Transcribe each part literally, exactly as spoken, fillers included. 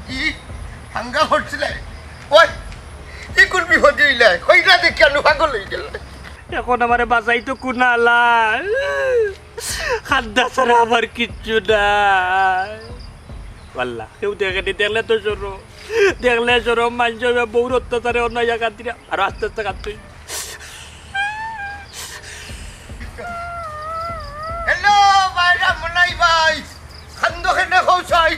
কি? হাঙ্গা করছিলে? ওই, ই কুন বিপদে অইলে? কইরা দেখি আনু পাগল অই গেলে। এখন আমারে বাঁচাইতো কুনালা? খান্দা ছাড়া আমার কিচ্ছু নাই। আল্লাহ, কেউ দেখেনি, দেখলে তো শরম। দেখলে শরম, মানষে বউর অত্যাচারে অন্য ইয়া কান্দিরা। আর আস্তে আস্তে কান্দি। হ্যালো, বাইরা মনাই ভাই। খান্দো কেনে কও চাই?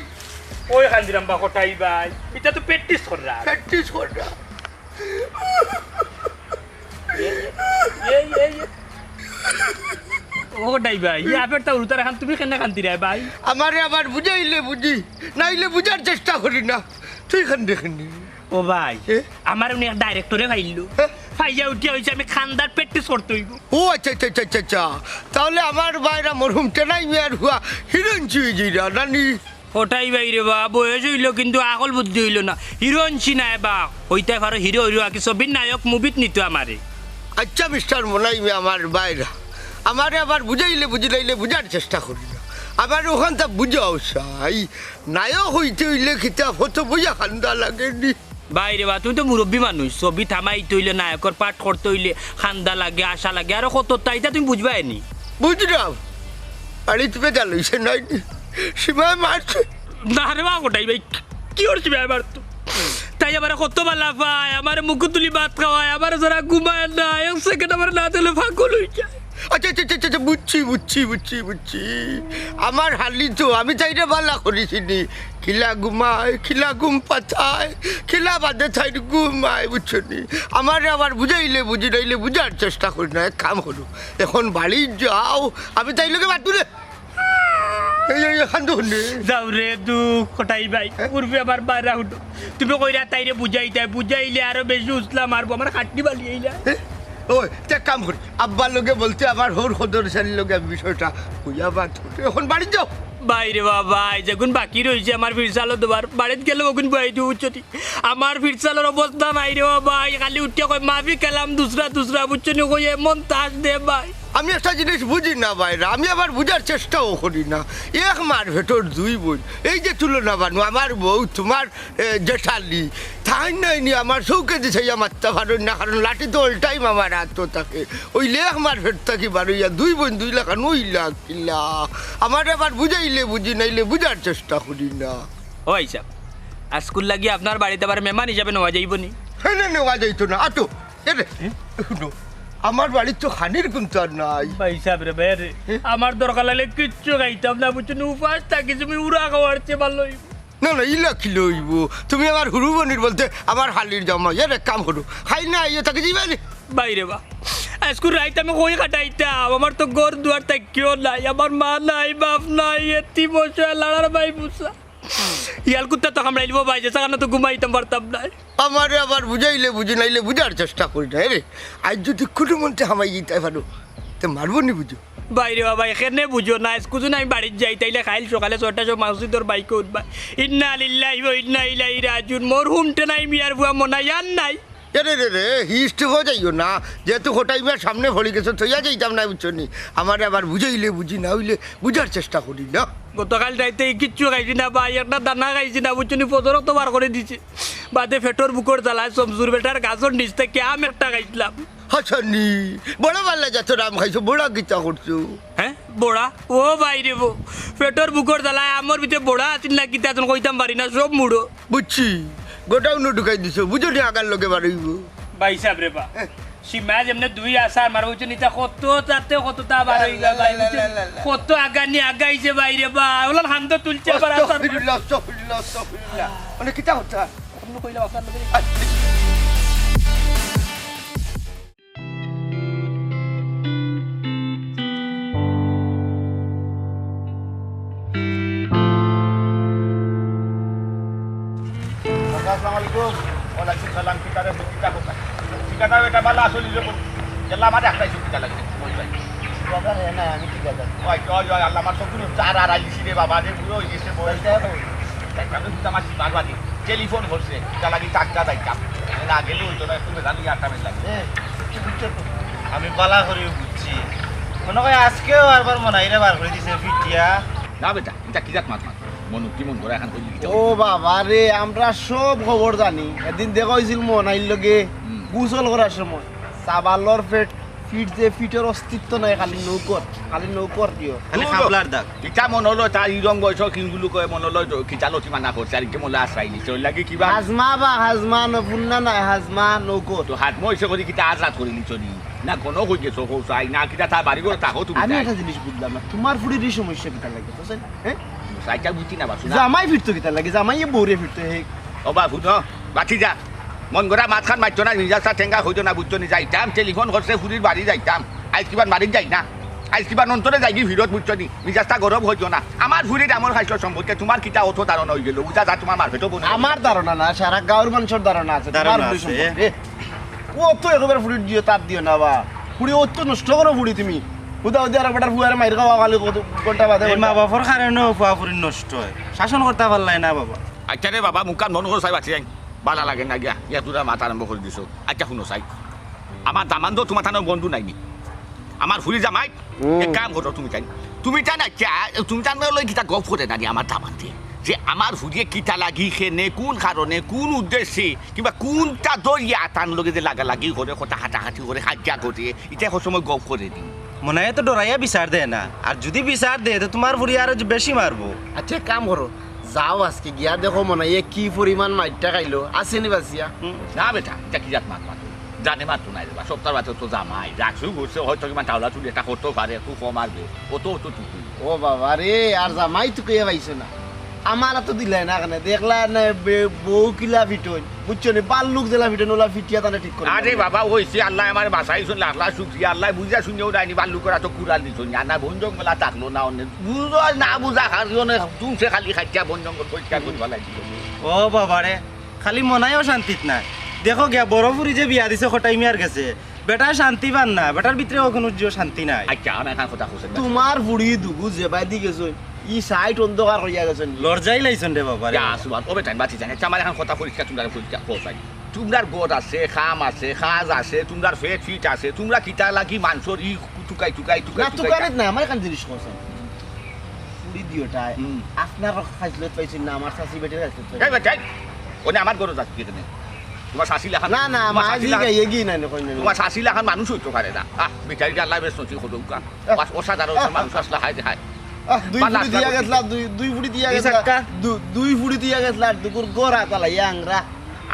ওই খান্দিরাম বা কটাই ভাই। ইটা তো practice কররা। Practice কররা। এই, এই, এই, এই। ও কটাই ভাই, ই আপের তা উল্টা রাখান তুমি কেনে কান্দিরায় ভাই? আমারে আবার বুঝাইলে বুঝি, নাইলে বুঝার চেষ্টা করি না। তুই খান্দে কেনে? ও ভাই, এ? আমার উনি এক director-এ পাইলো। হ্যাঁ? পাইয়া উঠিয়া কইছে আমি খান্দার practice করতে অইবো। ও আচ্ছা, আচ্ছা, আচ্ছা, আচ্ছা, আচ্ছা। তাহলে আমার বাইরা মরহুম টেনাই মিয়ার হুয়া হিরোইন চুই জিরা, নানি? কটাই ভাই রে বা, বয়স অইলো কিন্তু আকল বুদ্ধি অইলো না। হিরোইন চিনায় বা, অইতায় পারো হিরো, হিরো আকি ছবির নায়ক movie-ত নিতো আমারে। আচ্ছা, মিস্টার মনাই মিয়া আমার বাইরা, আমারে আবার বুঝাইলে বুঝি, নাইলে বুঝার চেষ্টা করি না। আমারে অখানতা বুঝাও চাই। নায়ক অইতে অইলে কিতা ফটো বইয়া খান্দা লাগেনি? ভাই রে বা, তুমি তো মুরব্বি মানুষ, ছবি থামাইতে অইলে নায়কর part করতে অইলে খান্দা লাগে, আশা লাগে, আরো কততা, ইতা তুমি বুঝবায় নি। বুঝলাম, আরে তুমি জানো সে নাই নি, সীমায় মারছে। না রে বা, কটাই ভাই, কিওর সীমায় মারতো? তাই আমারে কত বালা পায়, আমারে মুখো তুলি ভাত খাওয়ায়, আমারে যারা ঘুমায় না, এক second আমারে না দিলে পাগল অই যায়। আচ্ছা, আচ্ছা, আচ্ছা, আচ্ছা, বুঝছি, বুঝছি, বুঝছি, বুঝছি। আমার হালি তো, আমি তাইরে বালা করি চিনি। খিলা ঘুমায়, খিলা ঘুম পাতায়, খিলা বাদে তাইর ঘুমায়, বুঝছো নি? আমারে আবার বুঝাইলে বুঝি, নাইলে বুঝার চেষ্টা করি না। এক কাম করো, এখন বাড়ি যাও, আমি তাইর লগে মাতমু নে। এই, এই, এখান তো হুনলে। যাও রে দুঃখ, কটাই ভাই। হ্যাঁ? পূর্বে আবার বাইরা উঠো। তুমি কইরা তাইরে বুঝাইতায়, বুঝাইলে আরো বেশি উছলা মারবো, আমার খাটনি বালি আইলা। এ? ওই, তে কাম করি, আব্বার লগে বলতে আমার হউর খদর শালির লগে আমি বিষয়টা কইয়া বাদ করি। এখন বাড়ি যাও। ভাই রে বাবা, এই যেগুন বাকি রইছে আমার ফিরসালো দেবার, বাড়িত গেলে অগুন বয়াই দিও, বুঝছো নি? আমার ফিরসালর অবস্থা নাই রে বাবা, এই খালি উঠিয়া কয়, "মাফি কালাম দুসরা দুসরা", বুঝছো নি? কই এমন তাস দে ভাই। আমি একটা জিনিস বুঝি না বাইরা, আমি আবার বুঝার চেষ্টাও করি না। এক মার পেটর দুই বইন, এই যে তুলনা বানু, আমার বউ, তোমার এ, জেঠালি, তাইন নাইনি আমার চউখেদি চাইয়া মাততা পারইন না, কারণ লাঠি তো all time আমার আতো থাকে। অইলে এক মার পেট থাকি বারইয়া দুই বইন দুই লাখান অইলা কিলা? আমারে আবার বুঝাইলে বুঝি, নাইলে বুঝার চেষ্টা করি না। ও ভাইসাব, আইজকুর লাগি আপনার বাড়িত আবার মেহমান হিসাবে নেওয়া যাইবো নি? হ্যাঁ, না, নেওয়া যাইতো না, আতো। এ রে, হুনো, আমার বাড়িত তো খানির কুন্তা নাই। ভাইসাব রে, ভাই রে, হ্যাঁ? আমার দরকার লাগলে কিচ্ছু খাইতাম না, বুঝছো নি? উপাস থাকি তুমি উরা খাওয়ার চেয়ে ভালো অইবো। না, না, ইলা কিলা অইবো? তুমি আমার হুরু বইন নি বলতে আমার হালির জামাই। এ রে, কাম করো। খাই না, আইও তাকে দিবা নি? ভাই রে বা, আইজকুর রাইত আমি কই কাটাইতাম? আমার তো ঘর দুয়ার থাকিও নাই, আমার মা নাই, বাপ নাই, এতিম অসহায় লাড়ার ভাই বুঝা। ইয়াল কুত্তা তো কামড়াইলিবো ভাই, যে সেখানে তো ঘুমাইতাম পারতাম না। আমারে আবার বুঝাইলে বুঝি, নাইলে বুঝার চেষ্টা করি না। এ রে, আইজ যদি কুনু মন্তে হামাই যাইতায় পারো, তে মারবো নি বুঝো। ভাই রে বাবা, এখানে বুঝো না, আইজকু যদি আমি বাড়িত যাই, তাইলে কাইল সকালে ছয়টার সময় মসজিদর বাইকে উঠবা। ইন্না লিল্লাহি ওয়া ইন্না ইলাইহি রাজিউন। মরহুম টেনাই মিয়ার ফুয়া মনাই আর নাই। এ রে রে রে, হি step-ও যাইও না। যেহেতু কটাই মিয়ার সামনে পড়ি গেছো, থইয়া যাইতাম না, বুঝছো নি? আমারে আবার বুঝাইলে বুঝি, না অইলে বুঝার চেষ্টা করি না। গতকাইল রাইতে ই কিচ্ছু খাইছি না ভাই, একটা দানা খাইছি না, বুঝছো নি? ফজরও তো বার করি দিছে। বাদে পেটর ভুকর জ্বালায় শমসুর বেটার গাছর নিচ থাকি আম একটা খাইছলাম। হাছানি, বড় বালা জাতর আম খাইছো, বড়া কিতা করছো? হ্যাঁ? বড়া? ও ভাই রে বো, পেটর ভুকর জ্বালায় আমর ভিতরে বড়া আছিল না কিতা আছিল কইতাম পারি না, সব মুড়ো। বুঝছি, গোডাউনো ঢুকাই দিছো, বুঝো নি আগার লগে বারইবো। ভাইসাব রে বা, হ্যাঁ। সীমায় যেমনে দুই আছাড় মারো, বুঝছো নি, তা কত তাতে কততা বারইবা ভাই, বুঝছো নি? লা, লা, লা, লা। কত আগানি আগাইছে ভাই রে বা, অলান হান্দ তুলছে আবার আছাড় মারো। আস্তাগফিরুল্লাহ, আস্তাগফিরুল্লাহ, আস্তাগফিরুল্লাহ। মানে কিতা কথা? অখন কইলাম আপনার লগে। আচ্ছা। চাচা, আসসালামু আলাইকুম। ওয়ালাইকুম সালাম। কিতা রে, কিতা কথা? কিতা রে, এটা বালা আসলি রে। গেলা আমারে একটাই সুবিধা লাগে। ওই ভাই। দাদা, হে না, আমি ঠিক আছে। ওই, ওই, ওই, আল্লাহ, আমার তো কোনো চার আর আইসি রে বাবা রে, বুড়ো হয়ে গেছে, বয়স। ওইটা তো। তাই আমি তো আমার বারবারই টেলিফোন করছে, এটা লাগি টাকা দাইতাম। না গেলে হইতো না, একটু বেজান ইয়ে আটটা বেশ লাগে। হ্যাঁ, বুঝছি, বুঝছি তো। আমি বালা করি বুঝছি। মনে হয় আজকেও আরবার মনাইরে বার করি দিছে ফিটিয়া। না বেটা, এটা কি জাত মাত মাত? মনু কি মন করে এখন কইলি কিতা? ও বাবা রে, আমরা সব খবর জানি। এদিন দেখা অইছিল মনাইর লগে গোসল করার সময়। সাবালর পেট, ফিট যে ফিটর অস্তিত্ব নাই, খালি নৌকর, খালি নৌকর দিও। খালি খাবলার দাগ। ইটা মনে হলো তার ইরং বয়স কিনগুলো কয়ে মনে হলো কিতা লতি মানা করছে, আর কি মনে আশ্রয় নিছে, ওই লাগে কিবা? হাজমা বা হাজমা, নফুন্না নাই, হাজমা নৌকর। তো হাত মইছে করি কিতা আজ রাত করি নিছ নি? না কোনো কই গেছো কৌসাই, না কিতা তার বাড়ি করে থাকো তুমি? আমি একটা জিনিস বুঝলাম না, তোমার ফুড়ির এই সমস্যা কিতা লাগে, বুঝছেন? হ্যাঁ, সাইটা বুঝছি না বাসু না। জামাই ফিরতো কিতা লাগে, জামাই এ বউরে ফিরতো হে। ও বাবু ন, বাতি যা। মন গড়া মাত খান মারতো না, মিজাজটা টেঙ্গা হইতো না, বুঝছো নি? যাইতাম, টেলিফোন করছে ফুরির বাড়ি যাইতাম। আইজ কিবার বাড়ি যাই না, আইজ কিবার নন্তরে যাইগি ফিরত, বুঝছো নি? মিজাজটা গরম হইতো না। আমার ফুরির আমল খাইছো সম্পর্কে তোমার কিতা অত ধারণা হয়ে গেল? বুঝা যা তোমার মারপেটও বনে। আমার ধারণা না, সারা গাঁওর মানুষের ধারণা আছে, তোমার ধারণা ফুড়ি আছে। সম্পর্কে। ও তো একেবারে ফুড়ির দিও, তার দিও না বা। ফুড়ি ও তো নষ্ট করো ফুড়ি তুমি। হুদা হুদি আর বেটার ফুয়ারে মাইর খাওয়া খালি কত ঘন্টা বাদে এই ঘন্টা। মা বাপর কারণেও ফুয়া ফুরির নষ্ট হয়, শাসন করতে পারলাই না বাবা। আচ্ছা রে বাবা, মুখান বন্ধ করো চাই, বাঁচি যাই। বালা লাগে না গিয়া, গিয়া তোরা মাত আরম্ভ করে দিছো। আচ্ছা শুনো চাই, আমার দামান তো তোমার থানো বন্ধু নাইনি, আমার ফুরি জামাই। এক কাম করো তুমি তাই, তুমি তাই না চা-, তুমি তাই না লই কিতা গপ করে না নি আমার দামানতে, যে আমার ফুরিয়ে কিতা লাগি খেনে, কোন কারণে, কোন উদ্দেশ্যে, কিংবা কোনটা দরিয়া তান লগে যে লাগালাগি করে, কথা হাতাহাতি করে, হাজ্জা করে, এটা এখন সময় গপ করে দিন। মনে হয় তো ডরাইয়া বিচার দেয় না, আর যদি বিচার দেয় তো তোমার ফুরি আরো বেশি মারবো। আচ্ছা, এক কাম করো, যাও আজকে গিয়া দেখো মনে হয় কি পরিমাণ মাইরটা খাইলো, আছে নি বাঁচিয়া? না বেটা, এটা কি জাত মাত মাতো? জানে মাতো নাই রে বা, সপ্তাহ বাদে তো জামাই, রাখছু ঘুরছে হয়তো কিমান টাওলা চুলি এটা করতেও পারে, একটু কম আসবে, অত অত টুকু। ও বাবা রে, আর জামাই তো কইয়া পাইছো না, আমার তো দিলাই না কেনে, দেখলা না বে-, বউ কিলা ফিটইন, বুঝছো নি? বাল্লুক জেলা ফিটইন, ওলা ফিটিয়া তানে ঠিক করে আরে দিলাই। বাবা, ওইছে আল্লাহ আমার বাসাইছুন, লাখ লাখ শুক্রিয়া, আল্লাহ বুঝা শুনিয়াও দেয়নি, বাল্লুকর তো কুড়াল দিছুন, আর না বন জঙ্গলা থাকলো না, অন্য বুঝো না বুঝা খালি অনেক তুমছে খালি খাইয়া বন জঙ্গল পরিষ্কার করে ফেলাই দিল। ও বাবা রে, খালি মনাইও শান্তিত নাই। দেখো গিয়া বড় ফুরি যে বিয়া দিছে কটাই মিয়ার গেছে, বেটা শান্তি পান না, বেটার ভিতরে কোনো জিও শান্তি নাই। আচ্ছা, আমি এখন কথা কইছি। তোমার বুড়ি দুগু যে বাইদি গেছে, ই সাইট অন্ধকার হইয়া গেছে নি। লড়জাই লাইছন রে বাবা রে। ইয়া, সুবহান, ও বেটা, বাঁচি জানে, আমার এখন কথা পরিষ্কার, তোমরা পরিষ্কার, পৌঁছাই। তোমরার গদ আছে, খাম আছে, কাজ আছে, তোমরার ফেট ফিট আছে, তোমরা কিতা লাগি মানষর ই টুকাই, টুকাই, টুকাই, না, টুকাই। তুকানিত না, আমার এখান জিনিস কইছেন। ফুড়ি দিওটায়, হুম। আপনার খাইছলত পাইছেন না, আমার শাশি বেটির খাইছলত এই পাইছেন। বেটা, ওনে আমার গরজ আছে এখানে। তোমার শাশি লাখান, না, না, তোমার মা শাশি জি লাখান, গাইয়ে গি না, না, কই না, না। তোমার শাশি লাখান মানুষ হইতো পারে না। আহ, বেচারি আল্লাহ বেশ নসিব করুক। অসাধারণ মানুষ আসলে, হায় রে হায়। আহ, দুই বালা ফুড়ি দিয়া আসলে গেছলা, দুই, দুই ফুড়ি দিয়া কি গেছলা, সাক্কা? দু-, দুই ফুড়ি দিয়া গেছলা, দুকুর গড়া তালা ইয়াংরা।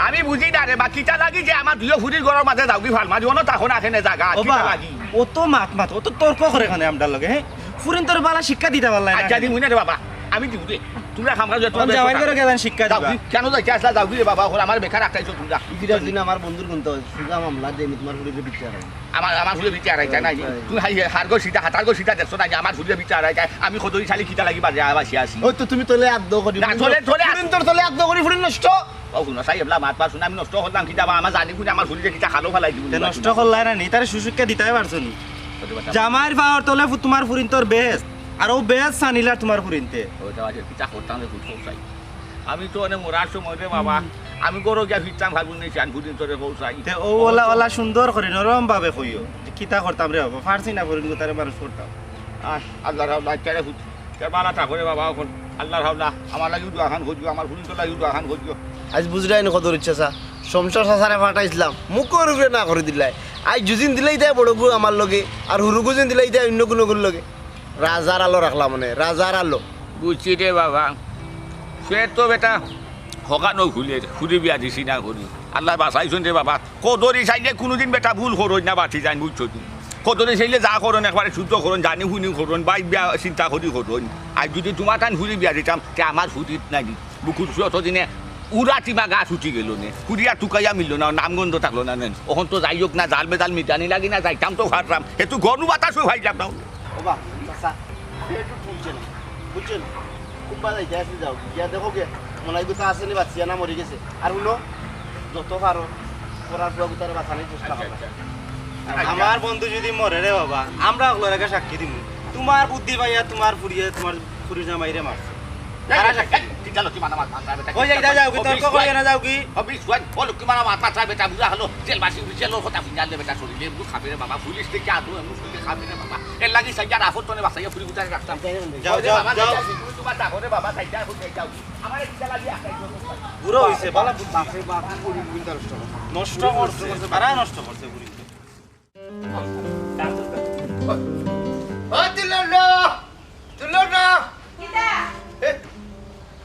আমি বুঝি না রে বা, কিতা লাগি যে আমার দুইও ফুড়ির ঘরর মাঝে যাওগি ফাল মারি, অনো তখন আখেনে জাগা, ও কিতা বা, লাগি? ও তো মাত মাত, ও তো তর্ক করে খানে আমরার লগে, হ্যাঁ? ফুরিন তোর বালা শিক্ষা দিতে পারলাই না। আচ্ছা, দিমু না রে বাবা, আমি দিমু রে। তোমরা খামখা যে তখন জামাইর ঘরে গেলেন শিক্ষা যাও, দিবা। কেন যাইতে আসলা, যাওগি রে বাবা, ওর আমার বেকার রাখতাইছো তোমরা। ইফিরার দিন আমার বন্ধুর গুনতে হয়, সুগা মামলা দেমি তোমার ফুড়ির বিচার হয়। আমার, আমার ফুড়ি বিচার আইতা নাই। হয়। তুমি হাই, হারগো সিধা, হাতারগো সিধা দেখছো না যে আমার ফুড়ি বিচার আইতা, আমি কত শালি কিতা লাগি বাজে আবার আসি। ওই তো তুমি তলে আত দো করি। না, তলে, তলে আত। ফুরিন তোর তলে আত দো করি, ফুরিন নষ্ট। ও, শুনো, সাই, এবলা মাত পার শুনে আমি নষ্ট করলাম কিতা বা, আমার জানি কুনে আমার ফুড়িরে কিতা খালো ফালাই দিবো। তে নষ্ট করলাই না নি, তারে সুশিক্ষা দিতাই পারছো নি। জামাইর পাওয়ার তলে ফু-, তোমার ফুরিন তোর বেহেস্ত, আর ও বেহেস্ত সানিলার তোমার ফুরিনতে। ওইটা আছে, কিতা করতাম রে, বুঝতে চাই। আমি তো অনেক মরার সময় রে বাবা, আমি গরো গিয়া ফিরতাম, ভাবুন নেই, চান ফুদিন তোরে বউ চাই। তে ও ওলা, ওলা সুন্দর করে নরম ভাবে কইও যে, "কিতা করতাম রে বাবা, পারছি না, ফুরিন গুতারে মানুষ করতাম।" আহ, আল্লাহর হাওলা, আচ্ছা রে ফুত, তোর বালা থাকো রে বাবা, এখন আল্লাহর হাওলা, আমার লাগিও দোয়া খান করিও, আমার ফুদিন তোর লাগিও দোয়া খান করিও। আজ বুঝলাই না কত ইচ্ছা চা, সংসার সাসারে ফাটাইছিলাম, মুখর উপরে না করে দিলাই। আজ যুদিন দিলাই দেয় বড় গু আমার লগে, আর হুরু গুজিন দিলাই দেয় অন্য কোনো গুর লগে। রাজার আলো রাখলাম মানে, রাজার আলো। বুঝছি রে বাবা, সে তো বেটা হকানো ভুলের, ফুরি বিয়া দিছি না করি। আল্লাহ বাঁচাইছুন রে বাবা। কদরি চাইলে কোনোদিন বেটা ভুল করইন না, বাঁচি যাইন, বুঝছো তুমি? কদরি চাইলে যা করইন একবারে শুদ্ধ করইন, জানি শুনি করইন, বাই বিয়া চিন্তা করি করইন। আর যদি তোমার তান ফুরি বিয়া দিতাম, তে আমার ফুরিত নাই। বুকুর যত দিনে উড়াতি বা গাছ উঠি গেল নে, ফুরিয়া তুকাইয়া মিলল না, নামগন্ধ থাকলো না নেন। অখন তো যাই হোক না, জাল বেজাল মিটানি লাগি না, যাইতাম তো ফারতাম, এ তো গরু বাতাসও ভাই যাম না। ওবা, চাচা, একটু তুলছে না, বুঝছেন? খুব বাধা ইতিহাস যাও, গিয়া দেখো গে, মলাই গুতা আছে নি বাঁচিয়া না মরি গেছে। আর হুনো, যত পারো, করার ফুয়া গুতারে বাঁচানোর চেষ্টা করো। আমার বন্ধু যদি মরে রে বাবা, আমরা অকলর আগে সাক্ষী দিমু। তোমার বুদ্ধি পাইয়া তোমার ফুরিয়ে তোমার ফুরি জামাইরে মারছে। তারা সাক্ষী দিমু। চলো, কি মানা মাত মাত্রা বেটা? ওই, এই, যাও, যাও, কি ও তর্ক বিশ করিও না, যাও কি? ও বিশ ওয়ান, ও লক্ষ্মী মানা মাত মাত্রা বেটা, বুড়া হলো, জেলবাসী, জেলর কথা বুঝালে বেটা শরীরে, এমন খাবে রে বাবা, পুলিশ থেকে আদৌ এমন শরীরে খাবে রে বাবা। এর লাগি সাইডে আর আফত তনে বাসাইয়া ফুরি বুঝারে রাখতাম। যাও, ওই রে যাও, বাবা, যাও। যাও, তুমি তোমার ডাকো রে বাবা, সাইডে আর ফুরি যাও। আমার এক চালা দিয়ে আটকাই দিও। বুড়া হইছে, বালা বুদ্ধি। বাপরে বাপ, পুরি বুদ্ধি নষ্ট করছে। নষ্ট করছে, তারা নষ্ট করছে বুড়ি। ও তুলনা, তুলনা। কিতা? এ,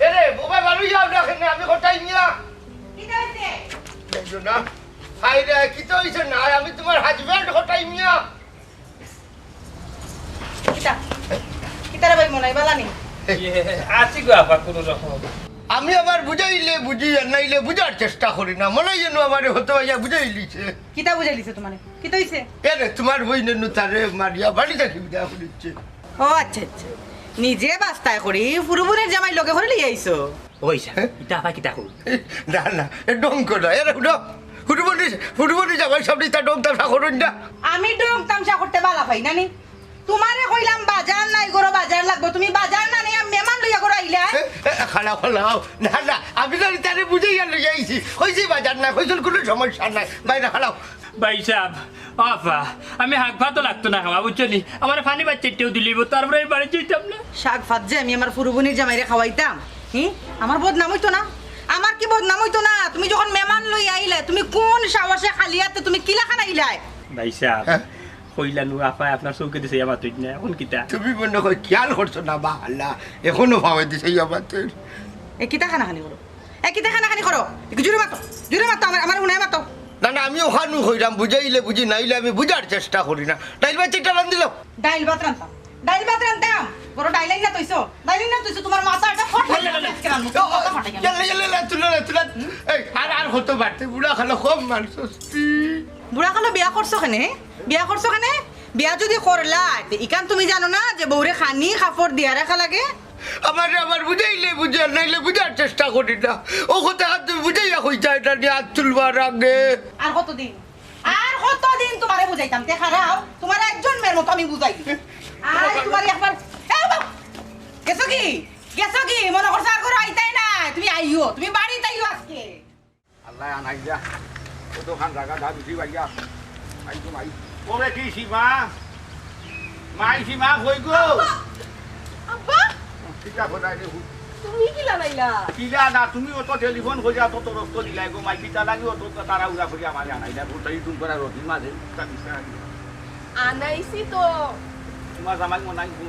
এরে, বোবা বারু যাও না কেনে, আমি কটাই মিয়া। কিতা হইছে? দেখছো না? হায় রে, কিতা হইছে না, আমি তোমার হাজব্যান্ড কটাই মিয়া। কিতা? কিতা রে ভাই, মনাই বালা নি? ইয়ে, আছি গো আপা, কোনো রকম। আমি আবার বুঝাইলে বুঝি, আর নাইলে বুঝার চেষ্টা করি না। মনে হয় যেন আমারে হতো ভাইয়া বুঝাই লিছে। কিতা বুঝাই লিছে তোমারে? কিতা হইছে? এরে, তোমার বইনে নু তারে মারিয়া বাড়ি থাকি বিদায় করিচ্ছে। ও আচ্ছা, আচ্ছা। নিজে বাস্তায় করি, ফুরুবুনের জামাই লগে করে লই আইছো। ওই স্যার, হ্যাঁ? ইতা আবার কিতা কও? না, না, এ ডং করো। এরে, উঠো। ফুরুবুনি, ফুরুবুনি জামাই সব ইতা ডং তামসা করুন না। আমি ডং তামসা করতে বালা পাই না নি? তোমারে কইলাম বাজার নাই, ঘরো বাজার লাগবো। তুমি বাজার না নিয়া মেমান লইয়া ঘরো আইলা? এ, এ, খাড়াও, খাড়াও। না, না, আমি তো তারে বুঝাইয়া লইয়া আইছি। কইছি বাজার নাই, কইছুন কোনো সমস্যা নাই। বাইরে খাড়াও। ভাই সাহেব, আফা, আমি হাগ ভাতও লাগতো না খাওয়া, বুঝছো নি? আমার পানি বাচ্চাটাও দিলিব, তারপরে আমি বাড়ি যাইতাম না। শাক ভাত যে আমি আমার ফুরুবুনির জামাইরে খাওয়াইতাম, হি? আমার বদনাম হইতো না? আমার কি বদনাম হইতো না? তুমি যখন মেমান লই আইলে, তুমি কোন সাহসে খালি হাতে তুমি কিলা খান আইলায়? ভাই সাহেব, হ্যাঁ? কইলা নু আফায় আপনার চৌকে দিছে ইয়া মাতুই না, এখন কিতা? তুমি মনে হয় খেয়াল করছো না বা আল্লাহ, এখনো ভাবে দিছে ইয়া মাতুই। এ কিতা খানাখানি করো? এ কিতা খানাখানি করো? একটু জোরে মাতো, জোরে মাতো, আমার, আমার হুনায় মাতো। না, না, আমি ওখানু কইরাম, বুঝাইলে বুঝি, নাইলে আমি বুঝার চেষ্টা করি না। ডাইল ভাত একটা রান্ধিল। ডাইল ভাত রান্তাম, ডাইল ভাত রান্তাম। বড় ডাইল আইনা তইছো, ডাইল আইনা তইছো, তোমার মাথা একটা ফট লে, লে, লে। আজকে রান্না, ও, ও, মাথা ফাটাই গেল। লে, লে, লে, লে, তুলে, লে, তুলে। এই, আর, আর কত বাড়তে, বুড়া খালো কম মারছস তুই। বুড়া খালো বিয়া করছো কেনে? বিয়া করছো কেনে? বিয়া যদি করলায়, তে ইখান তুমি জানো না যে বউরে খানি কাপড় দিয়া রাখা লাগে? আমারে আবার বুঝাইলে বুঝার, নাইলে বুঝার চেষ্টা করি না। ও কথা আর তুমি বুঝাইয়া কইতা, এটা নিয়ে হাত তুলবার আগে। আর কতদিন? আর কতদিন তোমারে বুঝাইতাম? তে খারাও, তোমার একজন মেয়ের মতো আমি বুঝাই। আর তোমার একবার, এ বাবা, গেছো কি? গেছো কি? মনে করছো আর ঘরো আইতায় না? তুমি আইও, তুমি বাড়িত আইও আজকে। আল্লাহ আনাই যা। কতখান জাগা দা দিছি ভাইয়া। আই তো মাই। ওরে কি সীমা? মাই সীমা কই গো? আব্বা! আব্বা! কিতা খোদাই রে হু? তুমি কিলা নাইলা? কিলা না, তুমি অত টেলিফোন করিয়া অত রক্ত দিলাই গো, মাই কিতা লাগি অত তাড়াহুড়া করিয়া আমারে আনাইলা? ভুলটাই তুমি করা রোগীর মাঝে, কিতা কিতা আনি? আনাইছি তো। তোমার জামাই মনাই গো।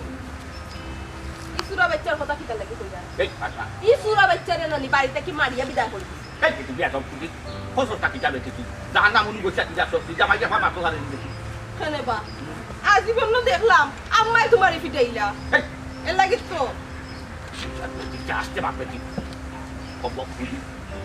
ই সুরা বাচ্চার কথা কিতা লাগি কইলা? এই, আচ্ছা। ই সুরা বাচ্চারে নানি বাড়িত থাকি মারিয়া বিদায় করি দিছে। এই, তুই এত খুশি? ফসলটা কিতা বেটি তুই? জাহান নাম উনি বসে কিতা সত্যি? জামাই জামা মাতো হারে দিবি। কেনে বা? আজীবন দেখলাম, আম্মায় তোমারে ফিটাইলা। এই। এর লাগি তো। আসতে বাপে কি? কব খুলি।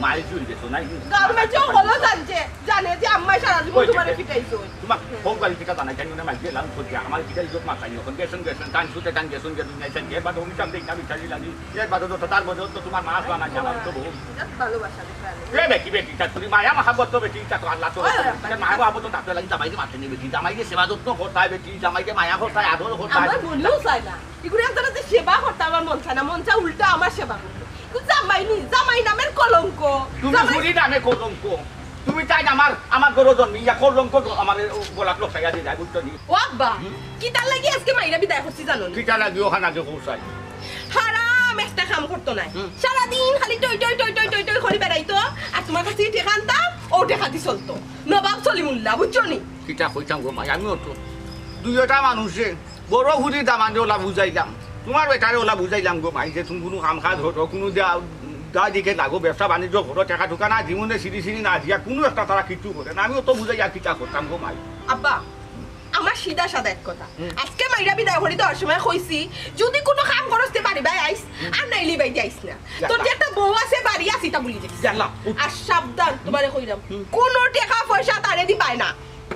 মাই জুই গেছো নাই? গাঁর মাঝে হলো জানছে, জানে যে আম্মায় সারা জীবন ওই যে তোমারে ফিটাইছো। তোমার ফোন করি কিতা জানাই, জানি না, মাই গেলাম, আমার কিতা ইজ্জত মাথায় নিয়ে, এখন গেছেন, গেছেন, টান ছুটে টান গেছেন, গেছেন, গেছেন, এর বাদে উনি চাপ দেই না, বিচারি লাগি। এর বাদে যত তার মধ্যে তো তোমার মাছ বানাই, আমার তো বউ। বিরাট ভালোবাসা দেখলাম। এ বেটি, বেটি, তা তুমি মায়া মহাব্বত তো বেটি, তা তো আল্লাহ তো ওই, ওই, ওই, মায়া মহাব্বত তো তাতে লাগি, জামাইকে মারতে নেই বেটি, জামাইকে সেবা যত্ন করতে হয় বেটি, জামাইকে মায়া করতে হয়, আদর করতে হয়। আমার মনেও চায় না। এগুলো একজনের যে সেবা করতে আমার মন চায় না, মন চায় উল্টা আমার সেবা করতে। কিন্তু জামাই নি, জামাই নামের কলঙ্ক। তুমি জামাই ফুরি নামে কলঙ্ক। তুমি তাই আমার, আমার ঘরো জন্মিয়া কলঙ্ক আমার গলাত লটকাইয়া দিয়ে যায়, বুঝছো নি? ও আব্বা, হুম? কিতার লাগি আজকে মাইরা বিদায় করছি জানো নি? কিতার লাগি ওখান আগে পৌঁছাই? হারাম একটা কাম করতো নাই। হুম। সারাদিন খালি টই টই টই টই টই টই করি বেড়াইতো, আর তোমার কাছে টেকা আনতাম, ও টেকা দি চলতো। নবাব সলিমুল্লাহ, বুঝছো নি? কিতা কইতাম গো মাই, আমিও তো দুইটা মানুষে বড় হুদি দামান্দে ওলা বুঝাইলাম, তোমার বেটারে ওলা বুঝাইলাম গো মাই, যে তুমি কোনো কাম কাজ করো, কোনো দা-, দা দিকে লাগো, ব্যবসা বাণিজ্য করো, টেকা টুকা না, জীবনে সিঁড়ি সিঁড়ি না দিয়া কোনো একটা তারা কিচ্ছু করে না। আমিও তো বুঝাইয়া কিতা করতাম গো মাই। আব্বা, আমার সিধা সাদা এক কথা। হুম। আজকে মাইরা বিদায় করি দেওয়ার সময় কইছি, যদি কোনো কাম করস তে বাড়ি বাই আইস, হুম। আর নাইলে বাইরে আইস না। যা, তোর যে যা। একটা বউ আছে, বাড়ি আছি, তা ভুলি যাইস। যা, যা, উঠ। আর সাবধান, তোমারে কইলাম, হুম। কোনো টেকা পয়সা তারে দিবায় না।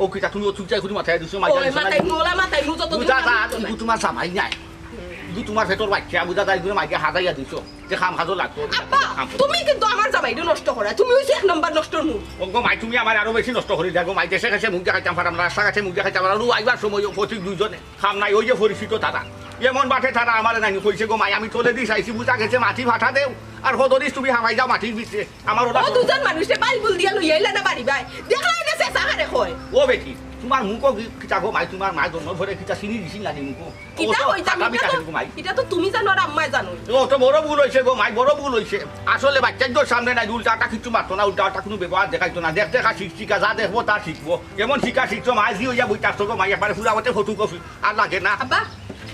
ও কিতা তুমি ও চুপ যাই খুদি মাথায় দিছো, মাইরা ওই দিছো না? মাথায় নোলা, মাথায় নু যত বুঝা যা, তুমি তোমার জামাই নাই। হুম। তুমি তোমার পেটর বাচ্চা, বুঝা যায়, তুমি মাইকে হাজাইয়া দিছো। যে কাম কাজও লাগতো, আব্বা, কাম করো। তুমি কিন্তু আমার জামাইরে নষ্ট করা, তুমি হইছো এক নম্বর নষ্টর মুখ। ও গো মাই, তুমি আমার আরো বেশি নষ্ট করি দেখো মাই, দেশে গেছে মুখ দেখাইতাম পারাম না, রাস্তা গেছে মুখ দেখাইতাম পারাম না, আইবার সময় ও ফটিক দুইজনে কাম নাই, ওই যে পরিচিত দাদা। এমন বাটে তারা আমারে নানি কইছে গো মাই, আমি তলেদি চাইছি, বুঝা গেছে মাটি ফাটা দেও, আর হদরিস তুমি হামাই যাও মাটির ভিতরে। আমার ওটা ও দুজন মানুষরে বাল বুল দিয়া লইয়া আইলা না বাড়ি বাই। দেখলা না সে সাহারে কয়। ও বেটি, তোমার মুখো কি-, কিতা গো মাই, তোমার মা জন্ম ভরে কিতা চিনি দিছিল না নি মুখো? ও কিতা তো কইতাম, ফাটা ইটা বিটা তো, গো মাই। ইটা তো তুমি জানো আর আম্মায় জানো। ও তো বড় ভুল হইছে গো মাই, বড় ভুল হইছে। আসলে বাচ্চাইন্তর সামনে নাই, উল্টা আটা কিচ্ছু মারতো না, উল্টা আটা কোনো ব্যবহার দেখাইতো না। দেখতে খা শিখ-, শিখা যা দেখবো তা শিখবো। এমন শিখা শিখছো মাই, জি হইয়া বই থাকতো গো মাই, একবারে পুরা মতে ফটোকপি। আর লাগে না। আব্বা,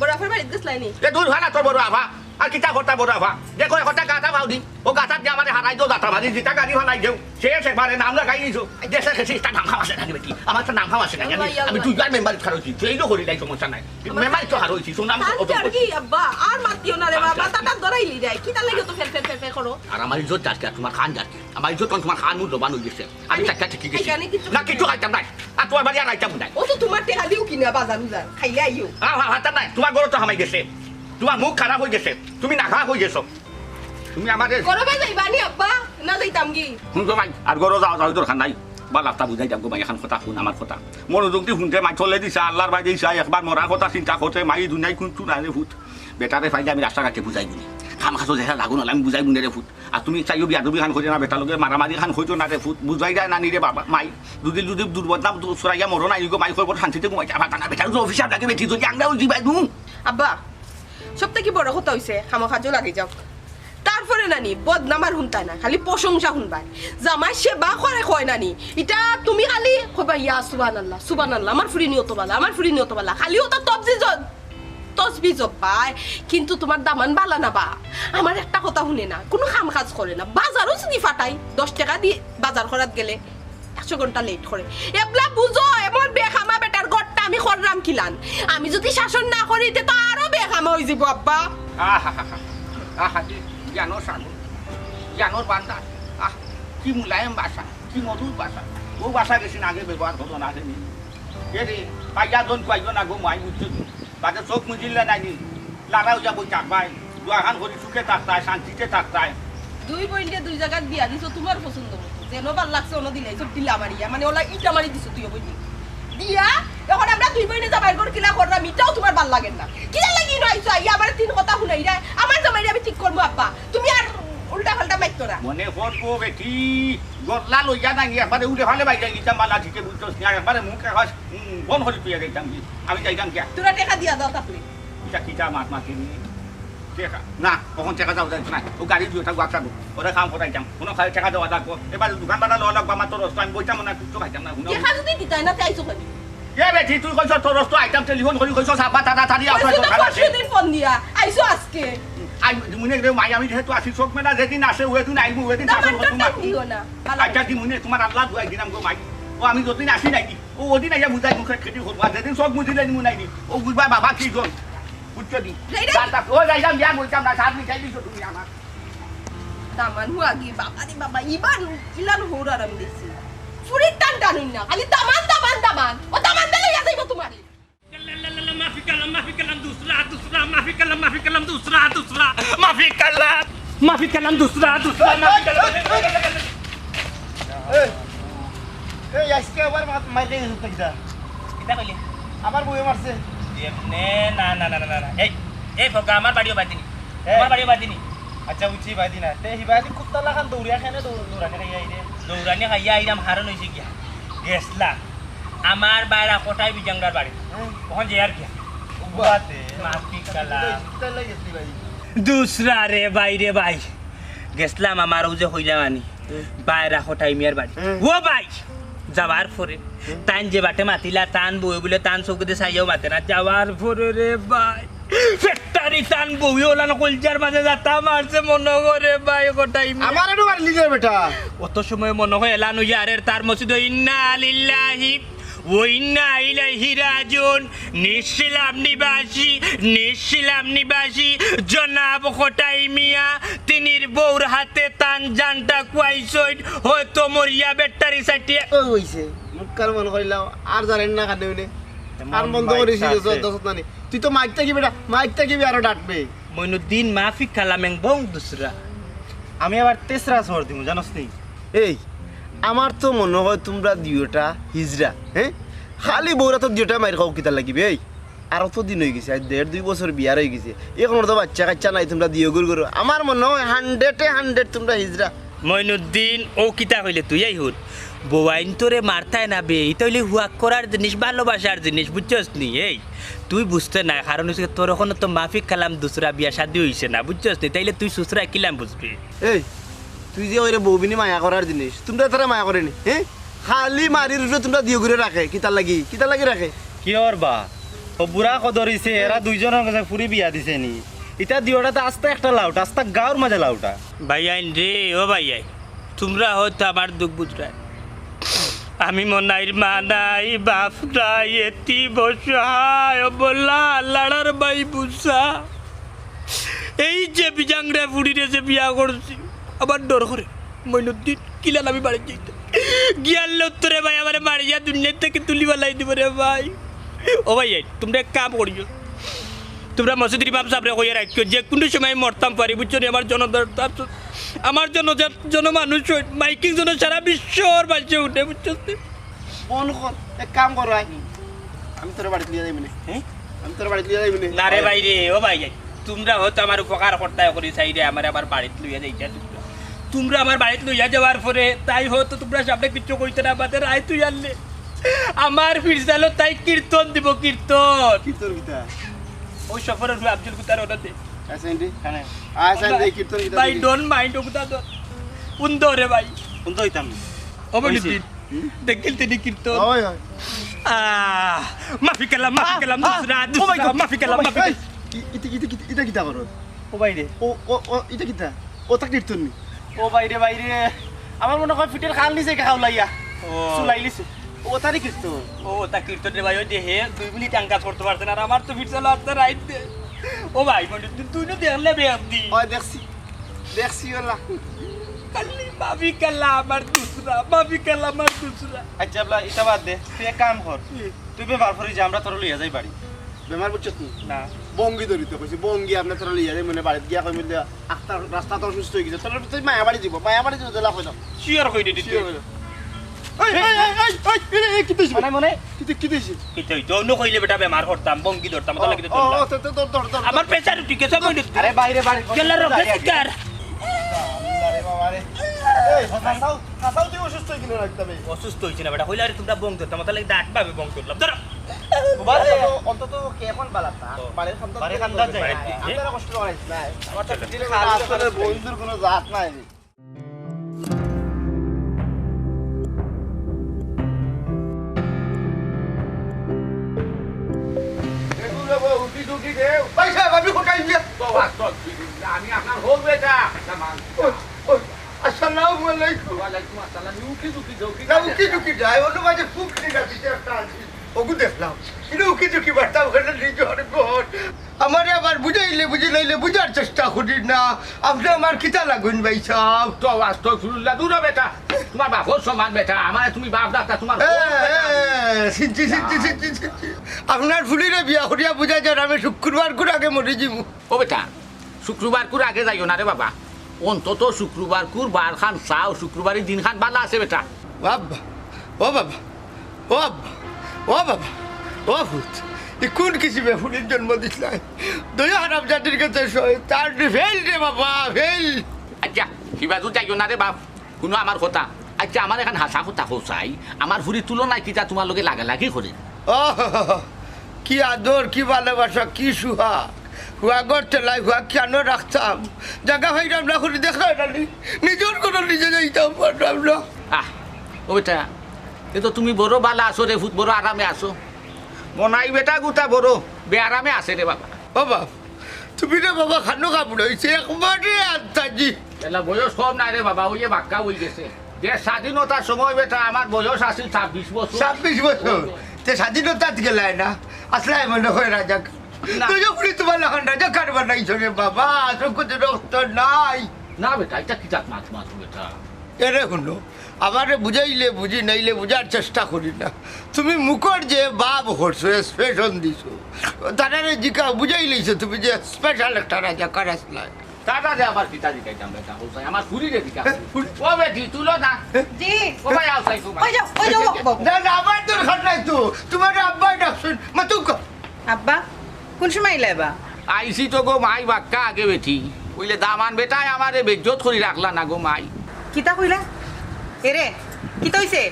বড় আফার বাড়িত গেছলায় নি? এ দূর ভালা তোর বড় আফা। আর কিতা করতা বড় আফা? দেখো, একটা গাতা পাও দি। ও গাতাত যে আমারে হারাই দেও, গাতা মারি দিতা, গাড়ি ফালাই দেও। শেষ একবারে নাম লাগাই দিছো। দেশে গেছি, তার নাম খাওয়া আছে না রে বেটি। আমার তো নাম খাওয়া আছে না, আল্লাহ, আমি, আল্লাহ। আমি দুইবার মেম্বার খারইছি, ফেইলও করি নাই, সমস্যা নাই। মেম্বার তো হারইছি, সুনাম তো আর অত কি, আর করছি। কি, আব্বা? আর মাতিও না রে বাবা, আচ্ছা, আচ্ছা। তাতার ধরাই লিরায়। কিতা লাগে তো ফের ফের ফের ফের করো? আর আমার ইজ্জত যাচ্ছে, আর তোমার খান যাচ্ছে। আমার ইজ্জত তোমার খান মুখ জবান হয়ে গেছে। আমি আরে, চারটা ঠিকই গেছি। এখানে কিচ্ছু না, কিচ্ছু খাইতাম নাই। আর তোমার বাড়ি আর আইতাম নাই। ও তো তোমার টেকা দিও কিনা বাজার উজার, খাইলে আইও। আ, আ, আতার নাই, তোমার ঘরো তো হামাই গেছে। তোমার মুখ খারাপ হয়ে গেছে। তুমি না খাওয়া হয়ে গেছো। তুমি আমারে ঘরো বাই যাইবা নি আব্বা? না যাইতাম কি? হুন গো মাই, আর ঘরো যাওয়া যাওয়ার দরকার নাই। বা লাফটা বুঝাই যাম গো মাই, এখন কথা হুন আমার কথা। মনোযোগ দি হুনতে মাই চলে দিছে, আল্লাহর বাইরে ইসা একবার মরার কথা চিন্তা করতে মাই দুনিয়ায় কুন চুনা রে ফুত। বেটারে ফাইলে আমি রাস্তাঘাটে বুঝাই বুনি। খাম খাসো যেটা লাগুন হলে আমি বুঝাই বুনি রে ফুত। আর তুমি চাইও বিয়াদবি খান কইরো না, বেটার লগে মারামারি খান কইরো না রে ফুত, বুঝাই যায় না নি রে বাবা, মাই। যদি, যদি দুর্বদনাম দু-, ছড়াইয়া মরো না, ইগো মাই কইবো শান্তিতে ঘুমাইতে পারতা না, বেটার তো অফিসে আগে বেটি যদি আমরা ওই দিবাই নু। আব্বা, সব থাকি বড় কথা হইছে, খামোখাজো লাগি যাও। তারপরে নানি, বদনাম আর হুনতায় না, খালি প্রশংসা হুনবায়। জামাই সেবা করে কয় নানি, ইটা তুমি খালি কইবা, "ইয়া সুবহানাল্লাহ, সুবহানাল্লাহ, আমার ফুরি নি অত বালা, আমার ফুরি নি অত বালা।" খালি ওটা তবজি জ-, তসবি জপায়, কিন্তু তোমার দামান বালা না বা। আমার একটা কথা হুনে না, কোনো কাম কাজ করে না। বাজারও যদি ফাটাই, দশ টেকা দি বাজার করাত গেলে একশো ঘন্টা লেট করে। এবলা বুঝো, এমন বেখামা বেটার ঘরটা আমি করলাম কিলান। আমি যদি শাসন না করি, তে তো আরো বেখামা হয়ে যাবো, আব্বা। আহা, আহা, আহা, কি জ্ঞানর সাগর, জ্ঞানর ভান্ডার। আহ, কি মুলায়েম ভাষা, কি মধুর ভাষা। ও ভাষা গেছি না আগে ব্যবহার করো না, আসেনি। এ রে, পাইয়া জন পাইও না গো, মাই বুঝছো তো। বাদে চোখ মুজিলে নাই নি, লাড়া হইয়া বই থাকবায়, দোয়াখান করি সুখে থাকতায়, শান্তিতে থাকতায়। দুই বইনরে দুই জাগাত বিয়া দিছো, তোমার পছন্দ মতো। যেন ভাল লাগছে, অনো দিলাইছো, ঢিলা মারিয়া, মানে, ওলা ইটা মারি দিছো দুই বইনে। দিয়া, এখন আমরা দুই বইনে জামাইর ঘর কিলা করলাম, ইটাও তোমার ভাল লাগের না। কিলা লাগি ইনো আইছো, আইয়া আমার তিন কথা হুনাইরায়, আমার জামাইরে আমি ঠিক করবো, আব্বা। তুমি আর উল্টা পাল্টা মাইতো না। মনে করবো বেটি, গল্লা লইয়া নাঙি একবারে উড়ে ফালে বাইরে গেছিলাম, বালা ঠিকে বুঝছস না, একবারে মুখ একবার, উম, বন্ধ করে তুই গেছিলাম কি? আমি যাইতাম কে? তোরা টেকা দিয়া দাও তাহলে। ইটা কিতা মাত মাতি নি? টেকা? না, তখন টেকা যাও যাইতো না। ও গাড়ি দুইটা গুয়াক থাকবো। ওরা কাম করাইতাম। কোনো খালি টেকা দেওয়া লাগবো। এবার দোকান ভাড়া লওয়া লাগবো, আমার তো রস্তা, আমি বইতাম না, কিচ্ছু খাইতাম না, হুনো। টেকা যদি দিতায় না, তে আইছো কেনে? এ বেটি, তুই কইছ তোর রস্তা আইতাম, টেলিফোন করি কইছ, আব্বা, তাড়াতাড়ি আসো, কইছি তো দরকার আছে। পরশু দিন ফোন দিয়া, আইছো আজকে। আই, মনে রে, মাই, আমি যেহেতু আসি, চোখ মেলা যেদিন আসে, ওই দিন আইবো, ওই দিন দাম শাসন আনতে করবো, মা। টাইম দিও না, ভালো আইটা লাগে। কি মনে, তোমার আল্লাহ দুয়াই দিলাম গো, মাই। ও, আমি যতদিন আসি নাই, ও, ওদিন আইয়া বুঝাই মুখে খেটি করবো, আর যেদিন চোখ মুজিলে নিমু নাই নি, ও বুঝবা বাবা কি জন, বুঝছো নি? যাই রে। তার, তার, ও যাইলাম, বিয়া বলতাম না, সাত মিনিট যাই দিছো তুমি আমার। দামান হুয়া গি, বাবা রে বাবা, ইবান, ইলান হৌর আর আমি দেখছি। ফুরির টান টানুন না, খালি দামান, দামান, দামান। ও দামান দিলে ইয়া যাইবো তোমারে। মাফি কালাম, মাফি কালাম, দুসরা, দুসরা, মাফি কালাম, মাফি কালাম, দুসরা, দুসরা, মাফি কালাম, মাফি কালাম, দুসরা, দুসরা, মাফি কালাম। এই, এই, আজকে আবার মা-, মাইরে গেছে তো কিতা? কিতা কইলে? আমার বউয়ে মারছে। এমনে না, না, না। এই, এই ফোকা, আমার বাড়িও বাদিনি। হ্যাঁ। আমার বাড়িও বাদিনি। আচ্ছা, বুঝছি, বাদি না। তে হিবাদি কুত্তা লাখান দৌড়িয়া কেনে দৌ-, দৌড়ানি খাইয়া আইরে? দৌড়ানি খাইয়া আইরাম, হারণ হইছে গিয়া। গেছলা। আমার বাইরা কটাই বিজাংরার বাড়ি। হ্যাঁ। ওখান যে আর কি। উবাতে। মাফি কালাম। কিতা লাগি গেছলি ভাই? দুসরা রে ভাই রে ভাই। গেছলাম আমার ওই যে হইলাম আনি। হুম। বাইরা কটাই মিয়ার বাড়ি। হুম। ও ভাই! যাওয়ার পরে হুম। তাইন যে বাটে মাতিলা, তান বউ বলে তান চোখে দিয়ে চাইয়াও মাতে না। যাওয়ার পরে রে ভাই, ফেট্টারি তান বউ ওলান কলজার মাঝে যাতা মারছে মনে করে ভাই, কটাই মিয়া। আমার একটু মারলি রে বেটা। অত সময় মনে হয় এলান হইয়া আরে তার মসজিদ ইন্না লিল্লাহি ওয়া ইন্না ইলাইহি রাজিউন। নিশিলাম নিবাসী, নিশিলাম নিবাসী জনাব কটাই মিয়া, তিনির বউর হাতে তান জানটা খুয়াইছইন, হয়তো মরিয়া বেটারি সাইটিয়া। ও হইছে, মুখ কার মনে করিলাম, আর জানেন না কানে উনি। এমন আর বন্ধ মাইক করেছি আছে। দশ, দশ নানি। তুই তো মাইক থাকিবি না, মাইক থাকিবি আরো ডাকবে। মইনুদ্দিন মাফি কালামেং বং দুসরা। আমি আবার তেসরা শহর দিমু, জানোস নি? এই, আমার তো মনে হয় তোমরা দুইটা হিজড়া, হ্যাঁ? খালি বউরা তো দুইটা মাইর খাও কিতা লাগিবে, এই? আর অত দিন অইগেছে, আইজ দেড় দুই বছর বিয়ার অইগেছে, অখনো তো বাইচ্চা কাইচ্চা নাই, তুমরা দিওগুর করো। আমার মনো অয় hundred এ hundred তুমরা হিজড়া। মইনুদ্দিন, অউ কিতা কইলে তুই? এই হুন, বউয়াইন তোরে মারতায় না বে, ইতা অইলে হুয়াক করার জিনিস, ভালোবাসার জিনিস, বুঝছস নি? এই, তুই বুঝতে নায়, কারণ অইছে তোর অখনো তো মাফি কালাম দুসরা বিয়া শাদি অইছে না, বুঝছস নি? তাইলে তুই সুসরা কিলান বুঝবি? এই, তুই যে কইরে বউবিনি মায়া করার জিনিস, তুমরা তারা মায়া করে নি, হে? খালি মারির উপরে তুমরা দিওগুরে রাখে, কিতার লাগি? কিতার লাগি রাখে? কিওর বা? অউ বুড়া কদর অইছে, এরা দুইজনর গেছে ফুরি বিয়া দিছে নি? ইতা দিওটা তো আস্তা একটা লাউটা, আস্তা গাউর মাঝে লাউটা। ভাইয়াইন রে, ও ভাইয়াইন, তুমরা হয়তো আমার দুখ বুঝরায়। আমি মনাইর মা নাই, বাপ নাই, এতিম অসহায়, অবলা, লাড়ার বাই বুসা। এই যে বিজাংরে ফুড়িরে যে বিয়া করছি, আমার ডর করে। মইনুদ্দিন, কিলান আমি বাড়িত যাইতাম। গিয়ার লত্তরে ভাই আমারে মারিয়া দুনিয়া থাকি তুলি ফালাই দিবো রে ভাই। ও ভাইয়াইন, তুমরা এক কাম করিও, তুমরা মসজিদর ইমাম সাবরে কইয়া রাখিও, যে কুনু সময় মরতাম পারি, বুঝছো নি? আমার জন্য দরকার, আমার জন্য যে-, জন্য মানুষ অইন, মাইকিং জন্য সারা বিশ্বর মানষে হুনে, বুঝছো নি? বন্ধ কর, এক কাম কর, আয়। আমি তোরে বাড়িত লইয়া যাইমু নে। হ্যাঁ? আমি তোরে বাড়িত লইয়া যাইমু নে। না রে ভাই রে, ও ভাই, তুমরা হয়তো আমার উপকার করতায় করি চাইরে, আমারে আমার বাড়িত লইয়া যাইতা তুমরা। তুমরা আমার বাড়িত লইয়া যাওয়ার পরে তাই হয়তো তুমরা সামনে কিচ্ছু কইতে না পারতে, রাইত অইয়ারলে আমার ফিরসালো তাই কীর্তন দিবো, কীর্তন। কীর্তন কিতা? ওই সফরের আব্দুল কুতার ওটাতে। আচ্ছা, এন্ডি। আচ্ছা, এন্ডি, কীর্তন কিতা ভাই, দিবি? Don't mind, ও কুতা তো। উন্দো রে ভাই। উন্দো অইতাম। ও বলি অইছে। দিন। হুম? দেখিল তিনি কীর্তন। হয়, হয়। আহ, মাফি কালাম, মাফি কালাম, আহ, দুসরা, আহ, oh my দুসরা, God, মাফি কালাম, oh my মাফি God। কালাম। এই, ই-, ইতা, ইতা, ইতা, ইতা কিতা করো? ও ভাই রে। ও, ও, ও, ইতা কিতা? ও তা কীর্তন নি? ও ভাই রে, ভাই রে। আমার মনে অয় ফিটের খাল নিচে খাওলাইয়া। ও। চুলাইলিছে। ও তারই কীর্তন। ও, তা কীর্তন রে ভাই, ওই যে হে দুই মিনিট আঙ্গাজ করতে পারছে না, আর আমার তো ফিরসালো আসতে রাইত দে। ও ভাই, মানে, তুই, তুই না দেখলে বে আপনি। ওই দেখছি। দেখছি ওলা। খালি মাফি কালাম আর দুসরা, মাফি কালাম আর দুসরা। আচ্ছা, এবলা ইতা বাদ দে, তুই এক কাম কর। কি? তুই বেমার পড়ি যা, আমরা তোরে লইয়া যাই বাড়ি। বেমার বুঝছত নি? না। বঙ্গি ধরিতে কইছি, বঙ্গি আমরা তোরে লইয়া যাই, মানে বাড়িত গিয়া কইমু যে, আক্তার রাস্তাত অসুস্থ অইগেছে, তোরে তুই মায়া বাড়ি দিব, মায়া বাড়ি দিব, দিলা কইলাম। Sure কই দে, sure কইলাম। এই, এই, এই, এই, এই, এই, এই, কিতা অইছে? মনে মনে? কিতা, কিতা অইছে? কিতা অইতো? অন্য কইলে বেটা বেমার করতাম, বঙ্গি ধরতাম, ও, তাহলে কিতা ও, ধরলাম? ও, তো, তো, ধর, ধর, ধর। আমার pressure উঠি গেছে, আমি আরে বাইরে বাড়ি, কোন গেল জায়গায় রক্ত আছি? শিকার। আরে বাবা রে। এই, হাসাও, হাসাও, তুই অসুস্থ অইগেলে রাখতাম এই। অসুস্থ অইছি না বেটা, কইলে আরে তুমরা বং ধরতাম, তাহলে ডাট ভাবে বং ধরলাম। ধরো। বাবা রে। অন্তত, অন্তত কি এখন বালা তা? ও। বাড়ির খান্দা বাড়ির খান্দা যায়। বাড়ির খান্দা যায়। আপনারা কষ্ট করাইস না। আমার তো আসলে, আসলে বন্ধুর কোনো জাত নাই। দেখুন রে বউ, উঠি ঝুঁকি দেও। ভাই সাহেব, আমি কোথায় গিয়ে? তো আশ্চর্য, আমি আপনার হবু বেটা, একটা মানুষ। ওই, ওই, আসসালামু আলাইকুম। ওয়ালাইকুম আসসালাম। উঠি ঝুঁকি দেও, না, উঠি ঝুঁকি যায়, অন্য মাঝে ফুক নিয়ে যাচ্ছি, একটা আছি। ওগু দেখলাম, কিন্তু উকি ঝুঁকি বার্তা ওখানে নিজর ঘর। আমারে আবার বুঝাইলে বুঝি নাইলে বুঝার চেষ্টা করি না। আপনে আমার কিতা লাগইন ভাই সাহেব? তো আস্তাগফিরুল্লাহ, দূর হ বেটা। তুমার বাপর সমান বেটা, আমারে তুমি বাপ ডাকতা, তুমার এ, এ, সিনছি, সিনছি, সিনছি, সিনছি। আপনার ফুড়িরে বিয়া করিয়া বুঝা যার আমি শুক্রবারকুর আগে মরি যিমু। ও বেটা, শুক্রবারকুর আগে যাইও না রে বাবা। অন্তত শুক্রবারকুর বারখান চাও, শুক্রবারই দিনখান বালা আছে বেটা। ও আব্বা, ও বাবা, ও আব্বা, ও বাবা, ও পুত, ই কুন কিসিমে ফুড়ির জন্ম দিছলায়? দুইও হারামজাদির গেছে শয়তান, ফেইল রে বাবা, ফেইল। আচ্ছা, হিবাজু যাইও না রে বাপ, হুনো আমার কথা। আচ্ছা, আমার এখান হাছা কথা কও চাই, আমার ফুড়ির তুলনায় কিতা তুমার লগে লাগালাগি করে? ও, কি আদর, কি ভালোবাসা, কি সুহাগ। হুয়াগর ঠেলায় হুয়াগ কেনে রাখতাম? জাগা পাইরাম না করি দেখরায় না নি? নিজর ঘরো নিজে যাইতাম পাররাম না। আহ, ও বেটা, এ তো তুমি বড় বালা আছো রে পুত, বড় আরামে আছো। মনাই বেটা গুতা বড় বেআরামে আছে রে বাবা। ও বাপ, তুমি রে বাবা খানো কাপড় অইছে একবারে আন্তাজি। এলা বয়স কম নায় রে বাবা, ওই যে বাক্কা অই গেছে। যে স্বাধীনতার সময় বেটা আমার বয়স আছিল ছাব্বিশ বছর। ছাব্বিশ বছর? তে স্বাধীনতাত গেলায় না, আসলায় মনে অয় রাজাকার। না। তুই যখন তুমার লাখান রাজাকার বানাইছো রে বাবা, চকুত রক্ত নাই। না বেটা, ইটা কিতা মাত মাতো বেটা? এরে হুনো, আমারে বুঝাইলে বুঝি, নাইলে বুঝার চেষ্টা করি না। তুমি মুখর যে ভাব করছো, expression দিছো, তারারে জিকাও বুঝাইলাইছো তুমি যে special একটা রাজাকার আসলায়। তারা যে আবার কিতা জিকাইতাম বেটা, ও ভাই, আমার ফুড়িরে জিকা। এ, ফুড়ি। ও বেটি, তুলো না। জি। ও ভাই, আও চাই তো ভাই। ওই যাও, ওই যাও, বাবু। না, না, আমার দরকার নাই তো। তুমার আব্বায় ডাকছইন। মা, তুই কর। আব্বা, কুন সময় আইলা বা? আইছি তো গো মাই, বাক্কা আগে বেটি। অইলে দামান বেটায় আমারে বেইজ্জত করি রাখলা না গো মাই। কিতা কইলা? এরে, কিতা অইছে?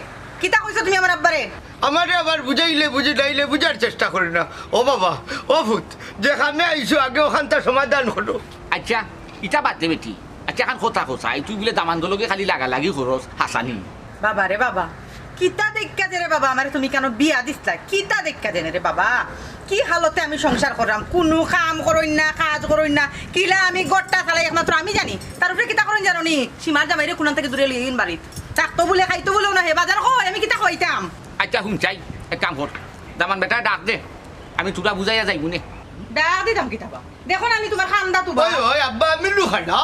কিতা কইছো তুমি আমার আব্বারে? আমারে আবার বুঝাইলে বুঝি, নাইলে বুঝার চেষ্টা করে না। ও বাবা, ও পুত, যে কামে আইছো আগে অখানতা সমাধান করো। আইচ্ছা, ইতা বাদ দে বেটি। আইচ্ছা, অখন কথা কও চাই, তুই বুলে দামান্দর লগে খালি লাগালাগি করস, হাছানি? বাবা রে বাবা, কিতা দেখিয়া যে রে বাবা আমারে তুমি কেনে বিয়া দিছলা? কিতা দেখিয়া যে রে বাবা? কি হালতে আমি সংসার কররাম, কুনু কাম করইন না, কাজ করইন না, কিলা আমি ঘরটা চালাই একমাত্র আমি জানি। তার উপরে কিতা করইন জানো নি? সীমার জামাইরে কুনান থাকি দূরে লইয়া আইন বাড়িত। থাকতো বুলে, খাইতো বুলেও না হে, বাজার কই, আমি কিতা খাইতাম? আইচ্ছা, হুন চাই, এক কাম কর, দামান বেটারে ডাক দে, আমি থুড়া বুঝাইয়া যাইমুনে। ডাক দিতাম কিতা বা? দেখো না, আমি তুমার কান্দা তুবা। ওই, ওই, আব্বা, আমি লুকাই না।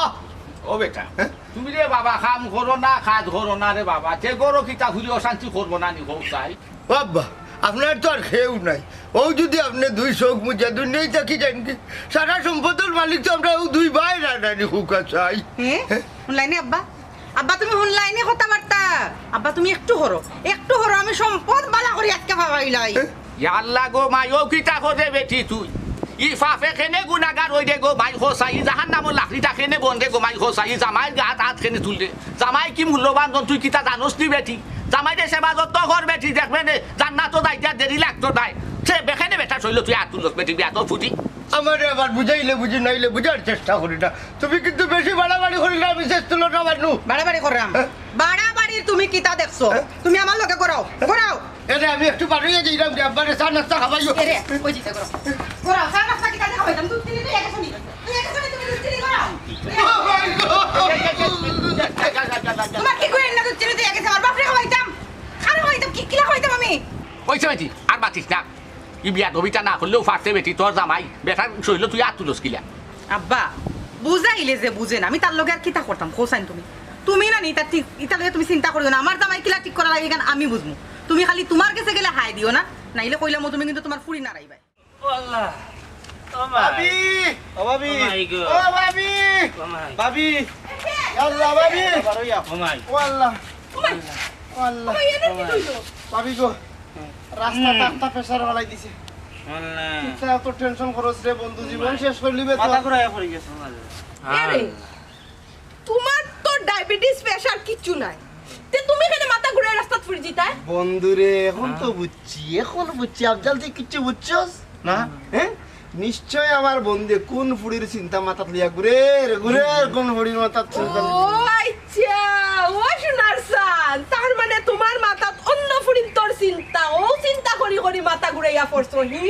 ও বেটা, হ্যাঁ? তুমি রে বাবা কাম করো না, কাজ করো না রে বাবা, তে ঘরো কিতা করি অশান্তি করবো না নি, কও চাই? ও আব্বা, আপনার তো আর কেউ নাই। অউ যদি আপনে দুই চউখ মুজিয়া দুনিয়াত থাকি যাইন গি, সারা সম্পদর মালিক তো আমরা অউ দুই ভাই না, না নি, কও চাই। হ্যাঁ? হুনলায়নি আব্বা? আব্বা, তুমি হুনলায়নি কথাবার্তা? আব্বা, তুমি একটু করো, একটু করো, আমি সম্পদ বালা করি আটকা ফাবাইলাই। ইয়া আল্লাহ গো মাই, অউ কিতা করে বেটি তুই? ই পাপে কেনে গুনাগার অই রে গো মাই, কও চাই, ই জাহান্নামর লাকড়িটা কেনে বন রে গো মাই, কও চাই, ই জামাইর গাত আত কেনে তুল রে? জামাই কি মূল্যবান ধন, তুই কিতা জানোস নি বেটি? জামাইরে সেবা যত্ন কর বেটি, দেখবে নে, জান্নাতো যাইতে আর দেরি লাগতো নায়। সে বেখানে বেটার শরীলো তুই আত তুলস বেটি, বেয়াদব ফুটি। আমারে আবার বুঝাইলে বুঝি, নাইলে বুঝার চেষ্টা করি না। তুমি কিন্তু বেশি বাড়াবাড়ি করি না, আমি শেষ তুলো না মানু। বাড়াবাড়ি কররাম? হ্যাঁ? বাড়াবাড়ির তুমি কিতা দেখছো? হ্যাঁ? তুমি আমার লগে ঘুরাও, ঘুরাও। এরে, আমি একটু বাড়িয়ে যাইরাম, আব্বারে চা নাস্তা খাবাইও। এরে, ওই চিন্তা করো। ঘুরাও, চা নাস্তা কিতা দিয়া খাবাইতাম? দুধ চিনি তো একে শুনি। তুই একে শুনি, তুমি দুধ চিনি ঘুরাও। Oh my God! তুমার কি কই না দুধ চিনি তুই একে আমার বাপরে খাবাইতাম? আরে খাবাইতাম, কি কিলা খাবাইতাম আমি? ওই সময় আর মাতিস না। ই বিয়াদবিটা না করলেও পারতে বেটি, তোর জামাই, বেটার শরীলো তুই আত তুলস কিলা? আব্বা, বুঝাইলে যে বুঝে না, আমি তার লগে আর কিতা করতাম, কও চাইন তুমি? তুমি না নি, ইতা ঠিক, ইতা লইয়া তুমি চিন্তা করিও না, আমার জামাই কিলা ঠিক করা লাগে, ইখান আমি বুঝমু। তুমি খালি তুমার গেছে গেলে হায় দিও না, নাইলে কইলাম তুমি কিন্তু তুমার ফুড়ি নারাইবায়। ও আল্লাহ, ও মাই। ভাবি! ও ভাবি! ও মাই গো। ও ভাবি! ও মাই। ভাবি! ইয়া আল্লাহ, ভাবি! ও মাই। ও আল্লাহ! ও মাই। ও আল্লাহ! ও মাই, এটা কি কইলো? ভাবি গো, রাস্তাত হুম। একটা প্রেশার ফালাই দিছে। আল্লাহ। কিতা অত টেনশন করস রে বন্ধু, জীবন শেষ করিলিবে তো। মাথা ঘুরাইয়া পড়ি গেছে। এরে, তুমার তো ডায়াবেটিস, প্রেশার কিচ্ছু নাই, তে তুমি কেনে মাথা ঘুরাইয়া রাস্তাত পড়ি যিতায়? বন্ধু রে, অখন তো বুঝছি, অখন বুঝছি। আফজাল, তুই কিচ্ছু বুঝছস না? হ্যাঁ? নিশ্চয় আমার বন্ধে কুন ফুড়ির চিন্তা মাথাত লইয়া ঘুরের, ঘুরের, কুন ফুড়ির মাথাত চিন্তা। ও আইচ্ছা, ও সোনার চান, তার মানে তুমার মাথাত অন্য ফুড়িন্তর চিন্তা, অউ চিন্তা করি করি মাথা ঘুরাইয়া পড়ছো, হি?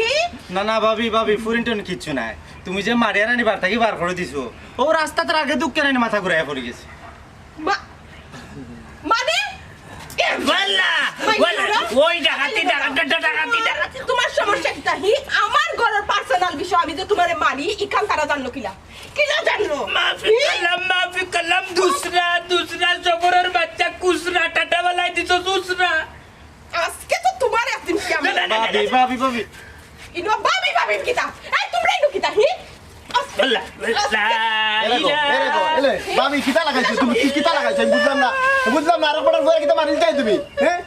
না, না, ভাবি, ভাবি, ফুড়িন্তর কিচ্ছু নাই। তুমি যে মারিয়া রানি বাড়ি থাকি বার করি দিছো, অউ রাস্তাত আগে দুঃখে রানি মাথা ঘুরাইয়া পড়ি গেছে। মা-, মানে? এ, ওয়াল্লা, মাই ওয়াল্লা, ওরা? ওই ডাকাতি, ডাকাতি, ডাকাতি, ডাকাতি। তুমার সমস্যা কিতা, হি? আমার ঘরর পার্সোনাল বিষয়, আমি যে তুমারে মারি, ইখান তারা জানলো কিলা? কিলা জানলো? মাফি হি? কালাম, মাফি কালাম, দুসরা, দুসরা, জবরর বাচ্চা, কুসরা, টাটা বালাই দিছো, দুসরা। আজকে তো তুমার একদিন কি আমি না, না, না, না, ভাবি, না। ভাবি, ভাবি। ইনো ভাবি, ভাবি কিতা? এই তুমরা ইনো কিতা, হি? আজকে, আল্লাহ, আজকে। এরে গো, এরে গো, এরে। ভাবি, কিতা লাগাইছো? তুমি কি, কিতা লাগাইছো? আমি বুঝলাম না। বুঝলাম না, আরো কটার পরে কিতা মারিল চাই তুমি? হ্যাঁ?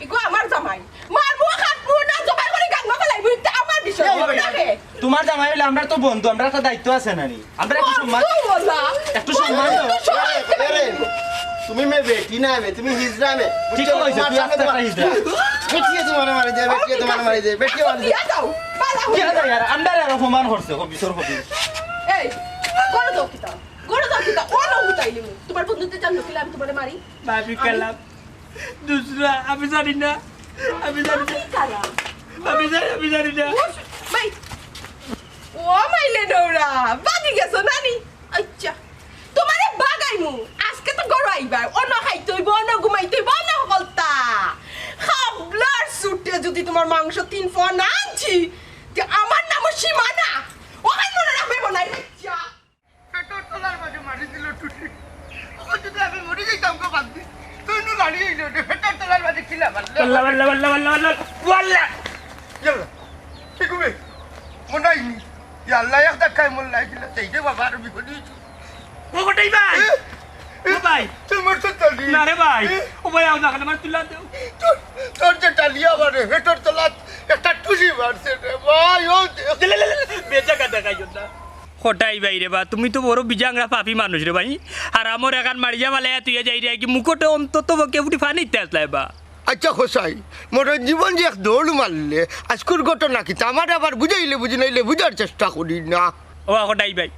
ইগো আমার জামাই। মারমু, কাটমু না, জবাই করি গাঙ্গা ফালাইমু, ইটা আমার বিষয়। এই, এই, না রে। তুমার জামাই অইলে আমরার তো বন্ধু, আমরার একটা দায়িত্ব আছে না নি? আমরার একটু সম্মান, বন্ধু বলা। একটু সম্মান দাও। বন্ধু তো সবাই এরে, এরে, তুমি মে বেটি না মে, তুমি হিজড়া মে। ঠিক বুঝছো? কইছো, তুমার তুই সামনে আস্তে তুমার একটা হিজড়া। বেটিয়ে তুমারে মারি দেয়, বেটিয়ে তুমারে মারি দেয়, বেটিয়ে মারি দেয়। দিয়া দাও, বালা হই। দিয়া দাও ইয়ার, আমরারে আর অপমান করছে, কবি সর কবি। এই, ঘরো যাও কিতা? ঘরো যাও কিতা? ও না উঠাইলি মু। তুমার বন্ধুতে জানলো কিলা আমি তুমারে মারি? ভাবি আমি কালাম। দুসরা, আমি জানি না। আমি জানি না। কি কালাম? আমি জানি, আমি জানি না। ও, ভাই। ও মাইলে ডৌরা, বাগি গেছো নানি? আইচ্ছা, তুমারে বাগাইমু। আজকে তো ঘরো আইবায়, অনো খাইতে অইবো, অনো ঘুমাইতে অইবো, অনো হকলতা। খাবলার ছুটে যদি তুমার মাংস তিন পোয়া না আনছি, তে আমার নামও সীমা না। অখান মনো রাখবে মনাই। আইচ্ছা। পেটর তলার মাঝে মারি দিল টুটি। অখন যদি আমি মরি যাইতাম গো বান্দি, তুই নু গাড়ি অইল রে, পেটর তলার মাঝে কিলা মারলে? আল্লাহ, আল্লাহ, আল্লাহ, আল্লাহ, আল্লাহ, আল্লাহ। ইয়াল্লা, কি করবে? মনাইনি। ইয়াল্লা, এক ধাক্কায় মন লাগিল, সেই যে বাবা আর বিপদ অইছে। ও গোটাই ভাই। এ? ও ভাই। তুই মরছ তো নি? না রে ভাই। এ? ও ভাই, আও না, আমার তুলা দেও। তোর, তোর যে টালিয়া মারে, পেটর তলাত একটা টুসি মারছে রে ভাই, ও দে। লে, লে, লে, লে, বেজা কথা কইও না। কটাই ভাই রে বা, তুমি তো বড় বিজাংরা পাপী মানুষ রে ভাই। আর আমার এখান মারিয়া ফালাইয়া তুই যাই রে, কি মুখটে অন্তত বকে ফুটি ফানি ইতে আসলাই বা। আচ্ছা কসাই, মোর জীবন যে এক দৌড় মারলে, আজকুর ঘটনা কিতা? আমারে আবার বুঝাইলে বুঝি নাইলে বুঝার চেষ্টা করি না। ও কটাই ভাই,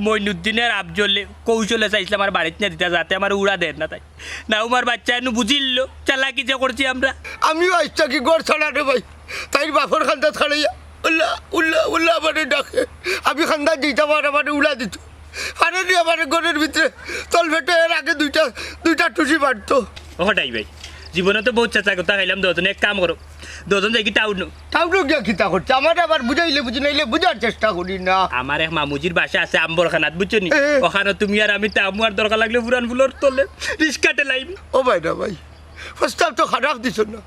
মইনুদ্দিনের আফজলে কৌশলে চাইছিলাম আমার বাড়িত না দিতা, যাতে আমার উড়া দের না তাই। না, উমার বাচ্চা এনু বুঝিল, চালাকি যে করছি আমরা। আমিও আইজ থাকি ঘর ছাড়া রে ভাই, তাইর বাপর খান্দাত খাড়াইয়া উল্লা উল্লা উল্লা আমারে ডাকে। আমি খান্দাত যাইতাম আর আমারে উড়া দিত। ফারে দি আমারে ঘরের ভিতরে তল ফেটে এর আগে দুইটা দুইটা টুসি মারতো। ও কটাই ভাই, জীবনে তো বহুত চেষ্টা করতে খাইলাম দুজন, এক কাম করো, দুজন যাই কি টাউন। টাউনো গিয়া কিতা করছে? আমারে আবার বুঝাইলে বুঝি নাইলে বুঝার চেষ্টা করি না। আমার এক মামুজির বাসা আছে আম্বরখানাত, বুঝছো নি? এ। ওখানো তুমি আর আমি তামু আর দরকার লাগলে পুরান ফুলর তলে রিস্কা ঠেলাইমু। ও ভাই না ভাই, প্রস্তাব তো খারাপ দিছো না।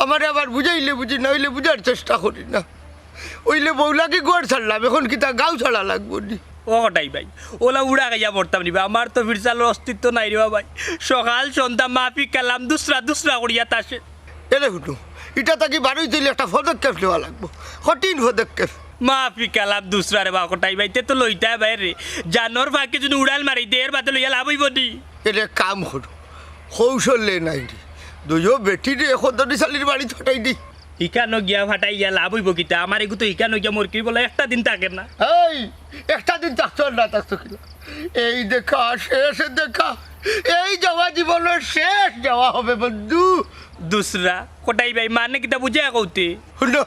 আমারে আবার বুঝাইলে বুঝি নাইলে বুঝার চেষ্টা করি না। অইলে বউ লাগি ঘর ছাড়লাম, এখন কিতা গাঁও ছাড়া লাগবো নি? ও কটাই ভাই, ওলা উড়া খাইয়া পড়তাম নি বা, আমার তো ফিরসালর অস্তিত্ব নাই রে বা ভাই। সকাল সন্ধ্যা মাফি কালাম দুসরা দুসরা করিয়া তাসে। এরে হুনো, ইটা থাকি বারইতে অইলে একটা পদক্ষেপ নেওয়া লাগবো, কঠিন পদক্ষেপ। মাফি কালাম দুসরা রে বা কটাই ভাই, তে তো লইতায় বাইরে। জানোর ফাঁকে যদি উড়াল মারি দে, এর বাদে লইয়া লাভ অইবো নি? এরে কাম করো, কৌশলে নাই নি, দুইও বেটিরে এখন ধরি শালির বাড়িত ফাটাই দি। হিকানো গিয়া ফাটাই গিয়া লাভ অইবো কিতা? আমার এগু তো হিকানো গিয়া মরকির বলে একটা দিন থাকে না। এই, একটা দিন থাকতো আর না থাকতো কিলা? এই দেখা, শেষ দেখা, এই যাওয়া জীবনের শেষ যাওয়া হবে বন্ধু। দুসরা, কটাই ভাই, মানে কিতা বুঝে কওতে? হুনো,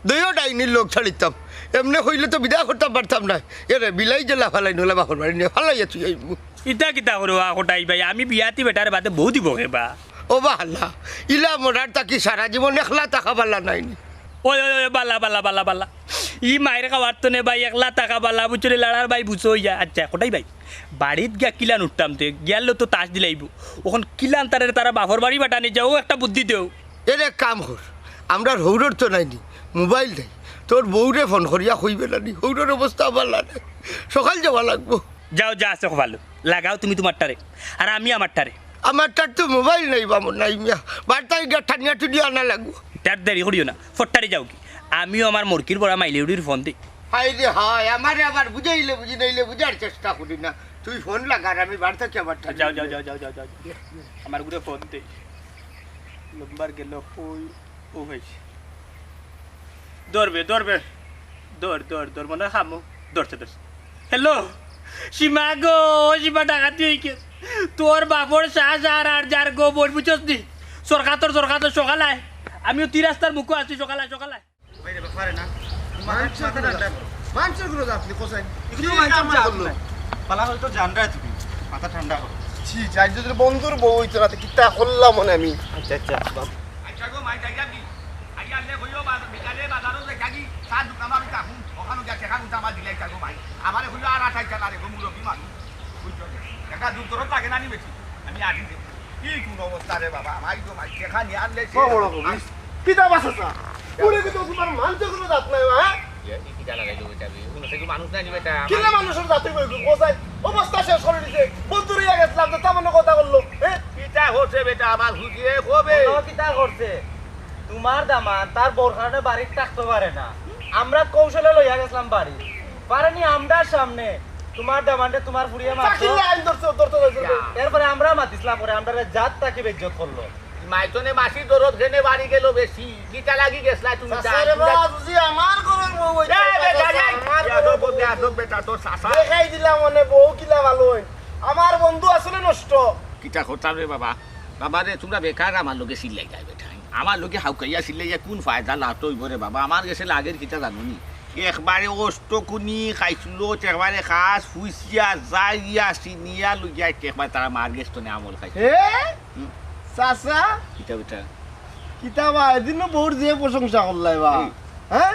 দুইও ডাইনির লোক ছাড়িতাম, এমনে কইলে তো বিদায় করতাম পারতাম না। এরে, বিলাই যে লাফালাই নলে বাপর বাড়ি নিয়া ফালাইয়া তুই আইবু। ইতা কিতা করো আ কটাই ভাই, আমি বিয়াতি বেটার বাদে বউ দিব কে বা? ও বাহাল্লা, ইলা মরার তাকি সারা জীবন একলা থাকা বালা নাইনি। ওই, ওই, ওই, বালা, বালা, বালা, বালা। ই মাইর খাওয়ার তো নে ভাই, একলা থাকা বালা, বুঝছো রে, লাড়ার ভাই বুঝছো ইয়া। আচ্ছা, কটাই ভাই, বাড়িত গিয়া কিলান উঠতাম তে, গিয়ালো তো তাস দিলাইবো। অখন কিলান তারে তারা বাপর বাড়ি বাটানি যাও, একটা বুদ্ধি দেও। এরে কাম কর, আমরার হৌরর তো নাইনি, মোবাইল নাই। তোর বউরে ফোন করিয়া কইবে না নি, হৌরর অবস্থা বালা নাই। সকাল যাওয়া লাগবো। যাও, যা আছে ভালো। লাগাও তুমি তোমারটারে, আর আমি আমারটারে। আমারটার তো মোবাইল নাই, বামন নাই মিয়া। বার্তায় গিয়া ঠানিয়া টুনিয়া আনা লাগবো। তার দেরি করিও না, ফট্টারি যাও কি। আমিও আমার মরকির বড়া মাইলেউড়ির ফোন দেই। হায় রে হায়, আমারে আবার বুঝাইলে বুঝি নাইলে বুঝার চেষ্টা করি না। তুই ফোন লাগা আর আমি বার্তা কি আবার যাও, যাও, যাও, যাও, যাও, যাও। আমার গুরে ফোন দেই। নম্বর গেল কই? ও হয়েছে। ধরবে, ধরবে। ধর, ধর, ধর, মনে হয় খামো। ধরছে, ধরছে। হ্যালো, সীমা গো, ও সীমা ডাকাতি হই গেছে। তোর বাপর চা, চা আর আর যার গো, বই বুঝছস নি? সরকাতর, সরকাতর, সকাল আয়। আমিও তিন রাস্তার মুখো আছি, সকাল আয়, সকাল আয়। ভাই রে, ব্যাপারে না। মাথা, মাথা ঠান্ডা করো। মানষর গুলো জাত নি, কোথায়? এগুলো কি মানষর কাম জাত করলো? নাই। পালা হয়তো জানরা তুমি। মাথা ঠান্ডা করো। ছি, যাই যদি বন্ধুর বউ হইতো না, তো কিতা করলাম মনে আমি। আচ্ছা, আচ্ছা, বাপ। আচ্ছা গো, মাই যাই যাবি। আই আনলে কইও বাজার, বিকালে বাজারও যাই যাবি। চা দোকান আমি কাকুন, ওখানে গিয়া টেকা গুনতে আমার দিলাই যাবো ভাই। আমারে কইও আর আঠাইশ হাজার আরে গো মুরব্বি মানুষ। বুঝছো? একটা দুধ দরদ লাগে না নি বেশি। আমি আছি যে। কি কোন অবস্থা রে বাবা? মাই গো মাই, টেকা নিয়ে আনলে সে ও বড় কবি। কিতা বাসা চা? পুরে কি তো তোমার মানষর গুলো জাত নাই, হ্যাঁ? এ, ই কিতা লাগাইলো বেটা বে? কোনো থেকে মানুষ নাই নি বেটা। কিলা মানুষর জাতি কই গো, কোথায়? অবস্থা শেষ করে দিছে। বন্ধু রইয়া গেছিলাম তো তেমন কথা বললো, হ্যাঁ? কিতা করছে বেটা আমার হুজিয়ে কবে? ও কিতা করছে? তোমার দামান তার বউর কারণে বাড়িত থাকতে পারে না। আমরা কৌশলে লইয়া গেছিলাম বাড়ি। পারেনি আমরার সামনে। তোমার দামানরে তোমার ফুড়িয়ে মারতো। চাকির লাইন ধরছে, ধরতে ধরতে। এরপরে আমরা মাতিছিলাম, পরে আমরারে জাত তাকি বেইজ্জত করলো। মাইতনে মাসি দরদ খেনে বাড়ি গেল বেশি। কিতা লাগি গেছলা তুমি? চাচা রে বা, বুঝি আমার ঘরের বউ হইতে এ, পারে, বেটা, এই, আমার ঘরের বেয়াদব, বউ। বেয়াদব বেটা, তোর চাচা। দেখাই দিলাম মানে বউ কিলা ভালো হইন। আমার বন্ধু আসলে নষ্ট। কিতা করতাম রে বাবা? বাবা রে, তোমরা বেকার আমার লগে চিল্লাই যায় বেটা। আমার লগে হাউকাইয়া চিল্লাইয়া কোন ফায়দা লাভ তো হইব রে বাবা? আমার গেছে লাগের কিতা জানো নি? একবারে অষ্টকুনি খাইছিল, একবারে খাস ফুইসিয়া যাইয়া চিনিয়া লইয়া একবারে তারা মার গেছ তো নে আমল খাইছে। এ? হুম। চাচা? কিতা বেটা? কিতা বা, এদিনও বউর যে প্রশংসা করলাই বা। হুম। হ্যাঁ?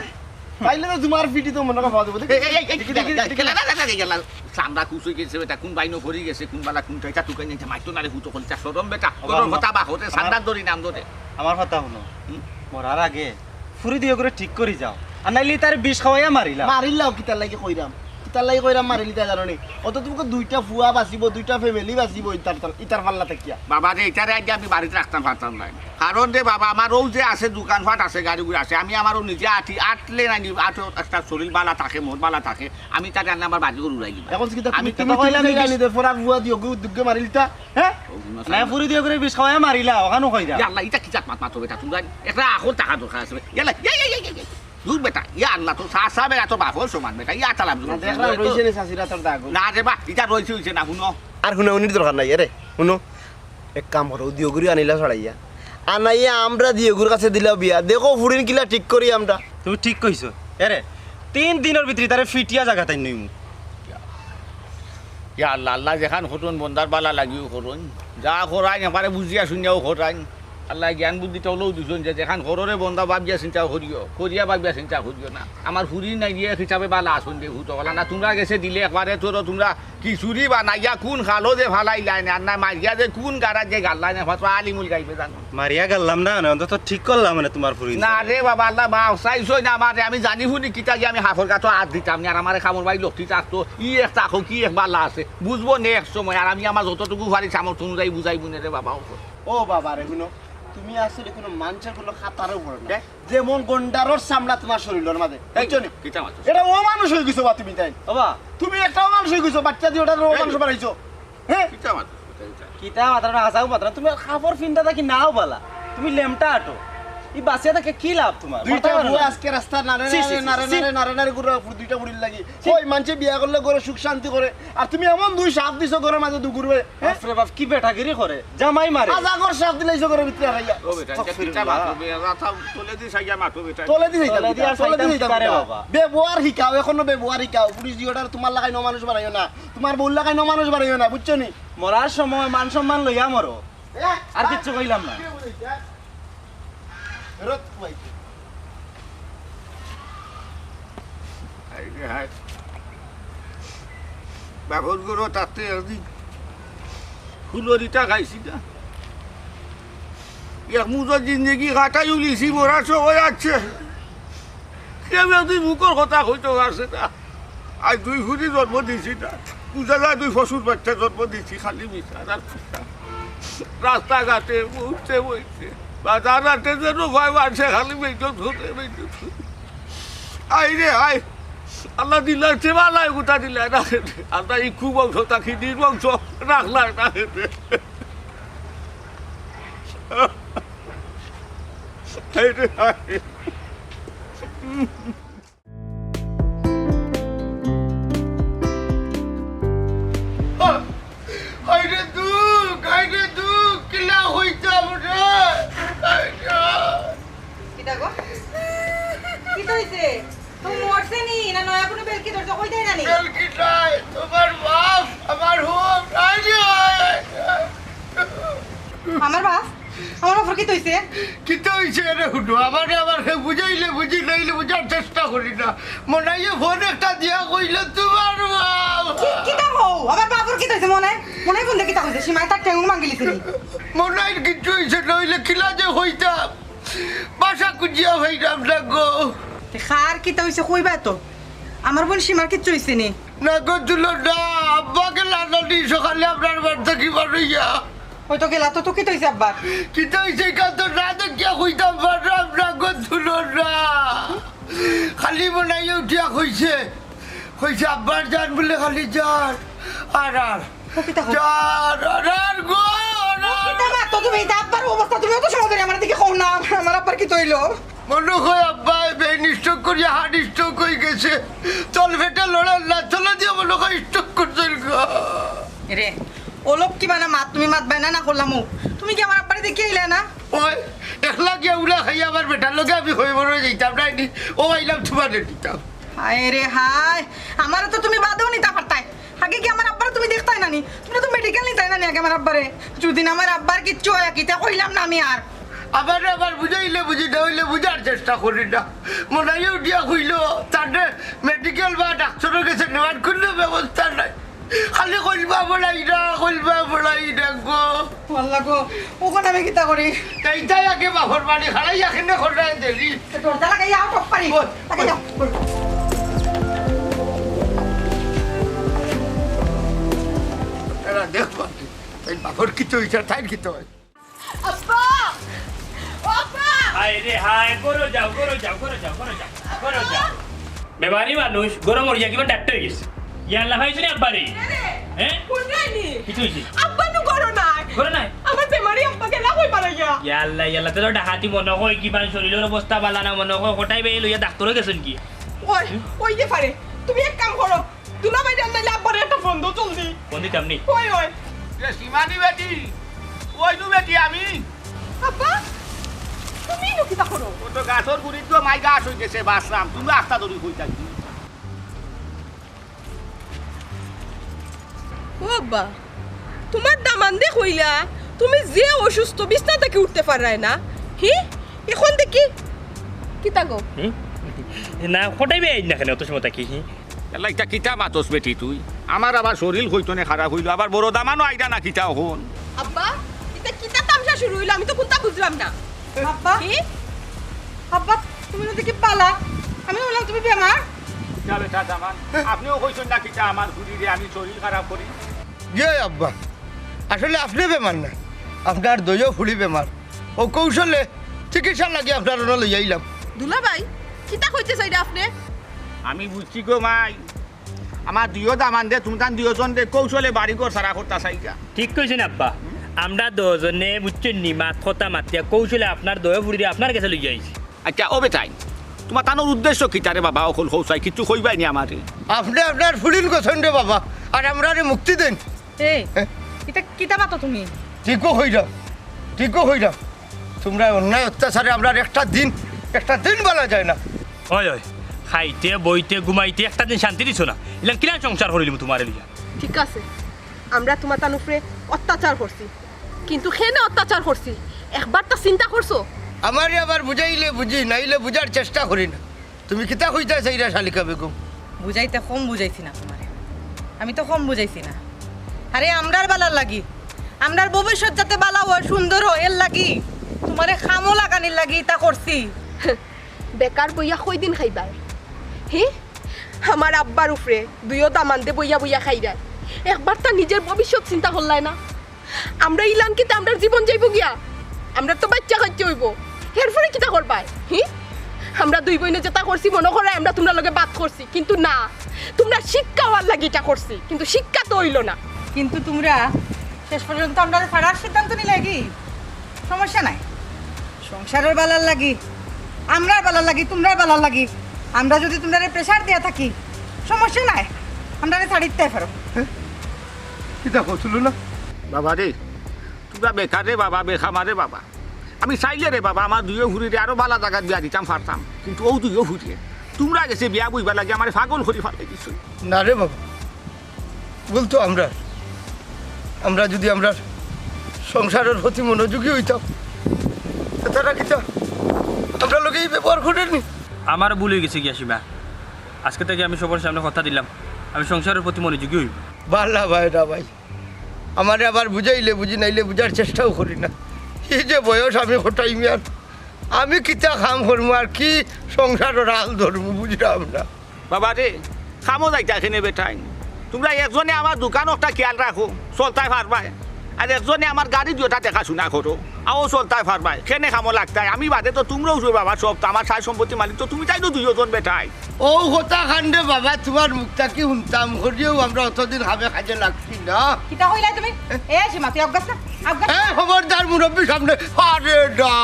তাইলে তো তোমার পিঠি তো মনে হয় পাওয়া যাবে। এই, এই, এই, এই, দেখি, দেখি, দেখি, দেখি। চান্দা খুশ হয়ে গেছে বেটা, কোন বাইনো পড়ি গেছে, কোন বালা কোন টাইটা টুকাই নিতে মাইতো না রে, হুতো কলিতা শরম বেটা, বাবা, তোর আমার কথা বা হতে আমার চান্দা দরি নাম ধরে। আমার কথা হুনো, হুম? মরার আগে ফুরি দিয়ে করে ঠিক করি যাও, আর নাইলে তার বিষ খাওয়াইয়া মারিলাও। মারিলাও কিতার লাগি কইরাম? তার লাগি কইরা মারিলিতা জানো নি? অত তুমি দুইটা ফুয়া বাঁচিবো, দুইটা ফ্যামিলি বাঁচিবো ইতার, ইতার পাল্লা থাকিয়া। বাবা রে, ইতারে আইজ আমি বাড়িত রাখতাম পারতাম নায়। কারণ রে বাবা, আমার অউ যে আছে দোকানপাট আছে, গাড়ি-গুড়ি আছে, আমি আমারও নিজে আটি, আটলে নায় নি, আটো একটা শরীর বালা থাকে, মন বালা থাকে, আমি তারে আনলে আমার বাড়ি ঘর উড়াই দিবা। এখন কিতা আমি তুমি, কিতা তুমি কইলা তুমি নি? জানি দে, ফরার ফুয়া দিও, গু-, দুগ্গে মারিলিতা, হ্যাঁ? ও, না, না, ফুরি দিও করি বিষ খাওয়াইয়া মারিলা, অখানও কইরা। ইয়া আল্লাহ, ইতা কিতা মাত মাতো বেটা, তুমরা একটা আখল থাকা দরকার আছে। ইয়াল্লা, ইয়া, ইয়া, ইয়া, ইয়া, ইয়া। দূর বেটা, ইয়া আল্লাহ, তো চা, চা বেটা, তো বাফর সমান বেটা, ইয়া তালাম জুড়ে। না, দেখলাম তো রইছে নি চাচিরা তোর দাগ। না রে বা, ইতা রইছে অইছে না, হুনো। আর হুনাহুনির দরকার নাই, এরে, হুনো। এক কাম করো, দিওগুরি আনিলা ছড়াইয়া। আনাইয়া আমরা দিওগুর কাছে দিলাও বিয়া। দেখো ফুরিন কিলা ঠিক করি আমরা। তুমি ঠিক কইছো। এরে, তিন দিনর ভিতরে তারে ফিটিয়া জাগাত আইন নইমু। ইয়া আল্লাহ, আল্লাহ যেখান করইন বন্দার বালা লাগিও করইন। যা করাইন, আমারে বুঝিয়া শুনিয়াও করাইন। আল্লায় জ্ঞান বুদ্ধি তলেও দিছইন যে যেখান কররে বন্দা ভাবিয়া চিন্তা করিও, করিয়া ভাবিয়া চিন্তা করিও না। আমার ফুরি নাই গিয়া হিসাবে বালা আছইন রে ফুত অকলা না। তুমরা গেছে দিলে একবারে তোর তুমরা খিচুড়ি বানাইয়া কুন খালো যে ফালাইলাইন, আর না মারিয়া যে কুন গাড়াত যে গাল্লাইন, একমাত্র আলিমুল গাইবে জানো। মারিয়া গাল্লাম না, না, অন্তত ঠিক করলাম মানে তুমার ফুরি। না রে বাবা, আল্লাহ মাফ চাইছইন আমারে, আমি জানি হুনি কিতা গিয়া আমি হাফর গাতো আত দিতাম নি, আর আমারে কামর ভাই লক্ষ্মী থাকতো, ই এক থাকো কি এক বালা আছে, বুঝবো নে এক সময়, আর আমি আমার যতটুকু পারি সামর্থ্য অনুযায়ী বুঝাইমু নে রে বাবা। ও বাবা রে, হুনো, তুমি আসলে কোনো মানুষের কোনো খাতারও পড়ো না। দেখ। যেমন গন্ডারর চামড়া তুমার শরীরর মাঝে, এই, বুঝছো নি? কিতা মাতো? এটা অমানুষ অই গেছো বা তুমি তাইন। বাবা। তুমি একটা অমানুষ অই গেছো, বাচ্চা দিয়া ওটারে এই। অমানুষ বানাইছো। হ্যাঁ? কিতা মাতো? কিতা কিতা? কিতা মাতো না, হাছাউ মাতো না। তুমি কাপড় ফিন্দা থাকি নাও বালা। তুমি লেমটা আটো। ই বাঁচিয়া থাকি কি লাভ তুমার? দুইটা মাথা গরম। ফুয়া আজকে রাস্তা নারে ছি, ছি, নারে, ছি, নারে, ছি। নারে, নারে, নারে ঘুরে ফুর দুইটা ফুরির লাগি। ছি। ওই মানষে বিয়া করলে ঘরে সুখ শান্তি করে। আর তুমি এমন দুই সাপ দিছো ঘরর মাঝে দুগুর বে। হ্যাঁ? বাপরে বাপ, কি বেটাগিরি করে। জামাই মারে। আজাগর সাপ দিলাইছো ঘরর ভিতরে হারাইয়া। ও বেটা, এটা কিতা আস্তাগফিরুল্লাহ। মাতো বে? মাথা তলে দি চাইয়া মাতো বেটা। তলে দি যাইতাম তলে দি কিতা? আর তলে দি চাইতাম যাইতাম কিতা রে কিতা? বাবা? ব্যবহার শিখাও, এখনো ব্যবহার শিখাও। পুলিশ জিওটার তুমার লাখান অমানুষ বানাইও না। তুমার বউর লাখান অমানুষ বানাইও না, বুঝছো নি? মরার সময় মান সম্মান লইয়া মরো। এ, আর কিচ্ছু কইলাম না। ফেরত খুয়াইছে। হায় রে হায়। বাপর ঘরো থাকতে একদিন ফুলরিটা খাইছি না। এক মুঠো জিন্দেগি কাটাই উলিছি, মরার সময় আছে। কেউ একদিন মুখর কথা কইতো পারছে না। আজ দুই ফুরি জন্ম দিছি না। বুঝা যায় দুই পশুর বাচ্চা জন্ম দিছি, খালি মিছা আর মিছা। রাস্তাঘাটে বইতে বইতে, বাজার হাটে যেন ভাই মানষে খালি বেইজ্জত হতে, বেইজ্জত হতে। আই রে আই, আল্লাহ দিলার চেয়ে বালা গুতা দিলা না। আল্লাহ ইকু বংশ থাকি নির্বংশ রাখলা না। আই রে আই। হায়রে দুখ, হায়রে দুখ, কিলা হইতাম রে? হায়রে। কিতা গো? কিতা হইছে? তুমি মরছে নি? না নয়া কোনো বেলকি ধরছে? কই দেয় না নি? বেলকি নাই, তোমার বাপ, আমার হোক, হায়রে, হায়রে। আমার বাপ? আমার বাপর কিতা হইছে? কিতা হইছে রে হুনো? আমারে, আমারে বুঝাইলে বুঝি, নাইলে বুঝার চেষ্টা করি না। মনাইয়ে ফোন একটা দিয়া কইল, "তোমার বাপ।" কি, কিতা কও? আমার বাপর কিতা হইছে মনাই? মনাই ফোন দিয়া কিতা কইছে? সীমায় তার ঠেং ভাঙ্গিলিছে নি? মনাইর কিচ্ছু হইছে না, হইলে কিলা যে হইতাম। বাসা খুঁজিয়া হইতাম না গো। তে কার কিতা হইছে কইবা তো? আমার বোন সীমার কিচ্ছু হইছে নি? না গো, তুলো না, আব্বা গেলা না নি সকালে আপনার বাড়ি থাকি বারইয়া। ওই তো গেলা তো, তো কিতা হইছে আব্বার? কিতা হইছে, কাল তো না দেখিয়া কইতাম পারলাম না গো, তুলো না। খালি মনাইয়ে উঠিয়া কইছে, কইছে, "আব্বার জান বলে খালি জান, আর আর।" ও কিতা কও? জান, আর আর গো, আর ও আর। কিতা মাতো তুমি? ইতা আব্বার অবস্থা, তুমি অত সময় ধরি আমার দিকে কও না, আমার, আমার আব্বার কিতা হইলো? মনো হয় আব্বা brain stroke করিয়া heart stroke হই গেছে। তল পেটে লড়ার না, তলে দিয়া মনো হয় stroke করছে গো। রে, অলক্ষী বানা মাত, তুমি মাতবায় না, না করলাম ও। তুমি কি আমার আব্বারে দেখিয়া আইলা না? ওই, একলা গিয়া উলা খাইয়া আমার বেটার লগে আমি হয়ে বড় যাইতাম না নি। ও আইলাম তোমারে দিতাম। হায় রে হায়, আমারে তো তুমি বাদেও নিতা পারতায়। আগে কি আমার আব্বারে তুমি দেখতায় না নি? তুমি তো মেডিকেল নিতায় না নি আগে আমার আব্বারে? যদি না আমার আব্বার কিচ্ছু হয়, কিতা কইলাম না আমি আর। আবার, আবার বুঝাইলে বুঝি, না হইলে বুঝার চেষ্টা করি না। মনাইয়ে উঠিয়া কইল, তারে মেডিকেল বা ডাক্তারের কাছে নেওয়ার কোনো ব্যবস্থা নাই। খালি কইলবা বলাই না, কইলবা বলাই না গো। আল্লাহ গো, ওখানে আমি কিতা করি? তাই তাই আগে বাপর বাড়ি খালাই এখানে খোঁড়ায় দেরি। তো দরজা লাগাই আও, টক পারি। ওই, লাগাই আও। দেখ বাপরে, এই বাপর কিতা অইছে, তাইর কিতা অয়? আব্বা! ও আব্বা! হায় রে হায়, ঘরো যাও, ঘরো যাও, ঘরো যাও, ঘরো যাও, ঘরো যাও। বেমারি মানুষ, ঘরো মরিয়া কিবা ডাক্তার অই গেছে। ইয়া আল্লাহ, পাইছো নি আব্বারে? হ্যাঁ? কোন রাইনি? কিতা অইছে? আব্বা নু ঘরো নাই। ঘরো নাই? আমার বেমারি আব্বা গেলা কই পালাইয়া? ইয়া আল্লাহ, ইয়া আল্লাহ, তে তো ডাকাতি মনো অয়, কিবা শরীলর অবস্থা বালা না মনো অয়, কটাই ভাই লইয়া ডাক্তারো গেছইন গি? ওই, ওই যে পারে, তুমি এক কাম করো, দুলাভাইরে আন নাইলে আব্বারে একটা ফোন দেও জলদি। ফোন দিতাম নি? ওই, ওই। এ সীমানি বেটি, ওই নু বেটি আমি। আব্বা, তুমি নু কিতা করো? ও তো গাছর গুড়িত তো মাই গাছ অই গেছে, বাসরাম। তুমরা আস্তা দড়ি কই থাকি? ও আব্বা, তুমার দামান্দে কইলা, তুমি যে অসুস্থ, বিছনা থাকি উঠতে পাররায় না। হি? এখন দেখি, কিতা গো? হুম? না, কটাই ভাই আইন না কেনে অত সময় থাকি? হি? এলা ইতা কিতা মাতস বেটি তুই? আমার আবার শরীল কইতনে খারাপ অইলো, আবার বড় দামানও আইরা না কিতা অখন? আব্বা, ইতা কিতা তামশা শুরু অইলো? আমি তো কুন্তা বুঝলাম না। আব্বা? কি? আব্বা, তুমি না দেখি বালা। আমি ভাবলাম তুমি বেমার। কিতা বেটা দামান? আপনেও কইছইন না কিতা আমার ফুড়িরে আমি শরীল খারাপ করি? জি অয় আব্বা, আসলে আপনে বেমার না, আপনার দুইও ফুড়ি বেমার। অউ কৌশলে চিকিৎসার লাগি আপনার অনো লইয়া আইলাম। দুলাভাই, কিতা কইতে চাইরা আপনে? আমি বুঝছি গো মাই, আমার দুইও দামান্দে তুমরান দুইওজনরে কৌশলে বাড়িঘর ছাড়া করতা চাইরা। ঠিক কইছইন আব্বা, আমরা দুইওজনে বুঝছইন নি, মাত কথা মাতিয়া কৌশলে আপনার দুইও ফুড়িরে আপনার গেছে লইয়া আইছি। আচ্ছা, ও বেটাইন, তুমার তানর উদ্দেশ্য কিতা রে বাবা? অকল কও চাই, কিচ্ছু কইবায় নি আমারে? আপনে আপনার ফুড়িন গছইন রে বাবা, আর আমরারে মুক্তি দেইন। এই, হ্যাঁ? ইতা কিতা মাতো তুমি? ঠিকউ কইরাম, ঠিকউ কইরাম। তুমরার অন্যায় অত্যাচারে আমরার একটা দিন, একটা দিন বালা যায় না। ওই, ওই, খাইতে, বইতে, ঘুমাইতে একটা দিন শান্তি দিছো না। ইলান কিলান সংসার করিলিমু তুমারে লইয়া? ঠিক আছে, আমরা তুমার তান উপরে অত্যাচার করছি, কিন্তু কেনে অত্যাচার করছি একবারতা চিন্তা করছো? আমারে আবার বুঝাইলে বুঝি, নাইলে বুঝার চেষ্টা করি না। তুমি কিতা কইতায় চাইরায় শালিকা বেগম? বুঝাইতে কম বুঝাইছি না তুমারে, আমি তো কম বুঝাইছি না। আরে আমরার বালার লাগি, আমরার ভবিষ্যৎ যাতে বালা অয়, সুন্দর অয়, এর লাগি তুমারে কামো লাগানির লাগি ইতা করছি। বেকার বইয়া কয়দিন খাইবায়? হি? আমার আব্বার উপরে দুইও দামান্দে বইয়া বইয়া খাইরায়, একবারতা নিজর ভবিষ্যৎ চিন্তা করলায় না? আমরা ইলান কিতা আমরার জীবন যাইবো গিয়া? আমরার তো বাইচ্চা কাইচ্চা অইবো, এরপরে কিতা করবায়? হি? আমরা দুই বইনে যেতা করছি মনো কররায় আমরা তুমরার লগে বাদ করছি, কিন্তু না, তুমরার শিক্ষা অওয়ার লাগি ইতা করছি, কিন্তু শিক্ষা তো অইলো না। কিন্তু তুমরা শেষ পর্যন্ত আমরারে ছাড়ার সিদ্ধান্ত নিলায় গি? সমস্যা নাই, সংসারর বালার লাগি, আমরার বালার লাগি, তুমরার বালার লাগি, আমরা যুদি তুমরারে pressure দিয়া থাকি, সমস্যা নাই, আমরারে ছাড়িতায় পারো। কিতা কও তুলনা? বাবা রে, তুমরা বেকার রে বাবা, বেখামা রে বাবা। আমি চাইলে রে বাবা, আমার দুইও ফুড়িরে আরো বালা জাগাত বিয়া দিতাম পারতাম, কিন্তু অউ দুইও ফুড়িয়ে তুমরার গেছে বিয়া বইবার লাগি আমারে পাগল করি ফালাই দিছইন। না রে বাবা, ভুল তো আমরার। আমরা যুদি আমরার সংসারর প্রতি মনোযোগী অইতাম, তে তারা কিতা আমরার লগে ই ব্যবহার করের নি? আমার ভুল অই গেছে গিয়া সীমা, আজকে থাকি আমি সবর সামনে কথা দিলাম, আমি সংসারর প্রতি মনোযোগী অইমু। বালা ভাই রে ভাই, আমারে আবার বুঝাইলে বুঝি, নাইলে বুঝার চেষ্টাও করি না। ই যে বয়স আমি কটাইমু আর আমি কিতা কাম করমু আর কি সংসারর হাল ধরমু, বুঝরাম না। বাবা রে, কামো যাইতায় কেনে বেটাইন? তুমরা একজনে আমার দোকান অকটা খিয়াল রাখো, চলতায় পারবায়, আর একজনে আমার গাড়ি দুইওটা দেখাশুনা করো, অউ চলতায় পারবায়, কেনে কামো লাগতায়। আমি বাদে তো তুমরাউ অইছো বাবা সব, তো আমার সারা সম্পত্তির মালিক তো তুমিতাইন তো দুইওজন বেটাইন। অউ কথা খান রে বাবা, তুমার মুখ থাকি হুনতাম, করিও আমরা অতদিন কামে কাজে লাগছি না। কিতা কইলায় তুমি? এ সীমা, তুই অজ্ঞাস না? অজ্ঞাস? এ খবরদার মুরব্বির সামনে, আরে না।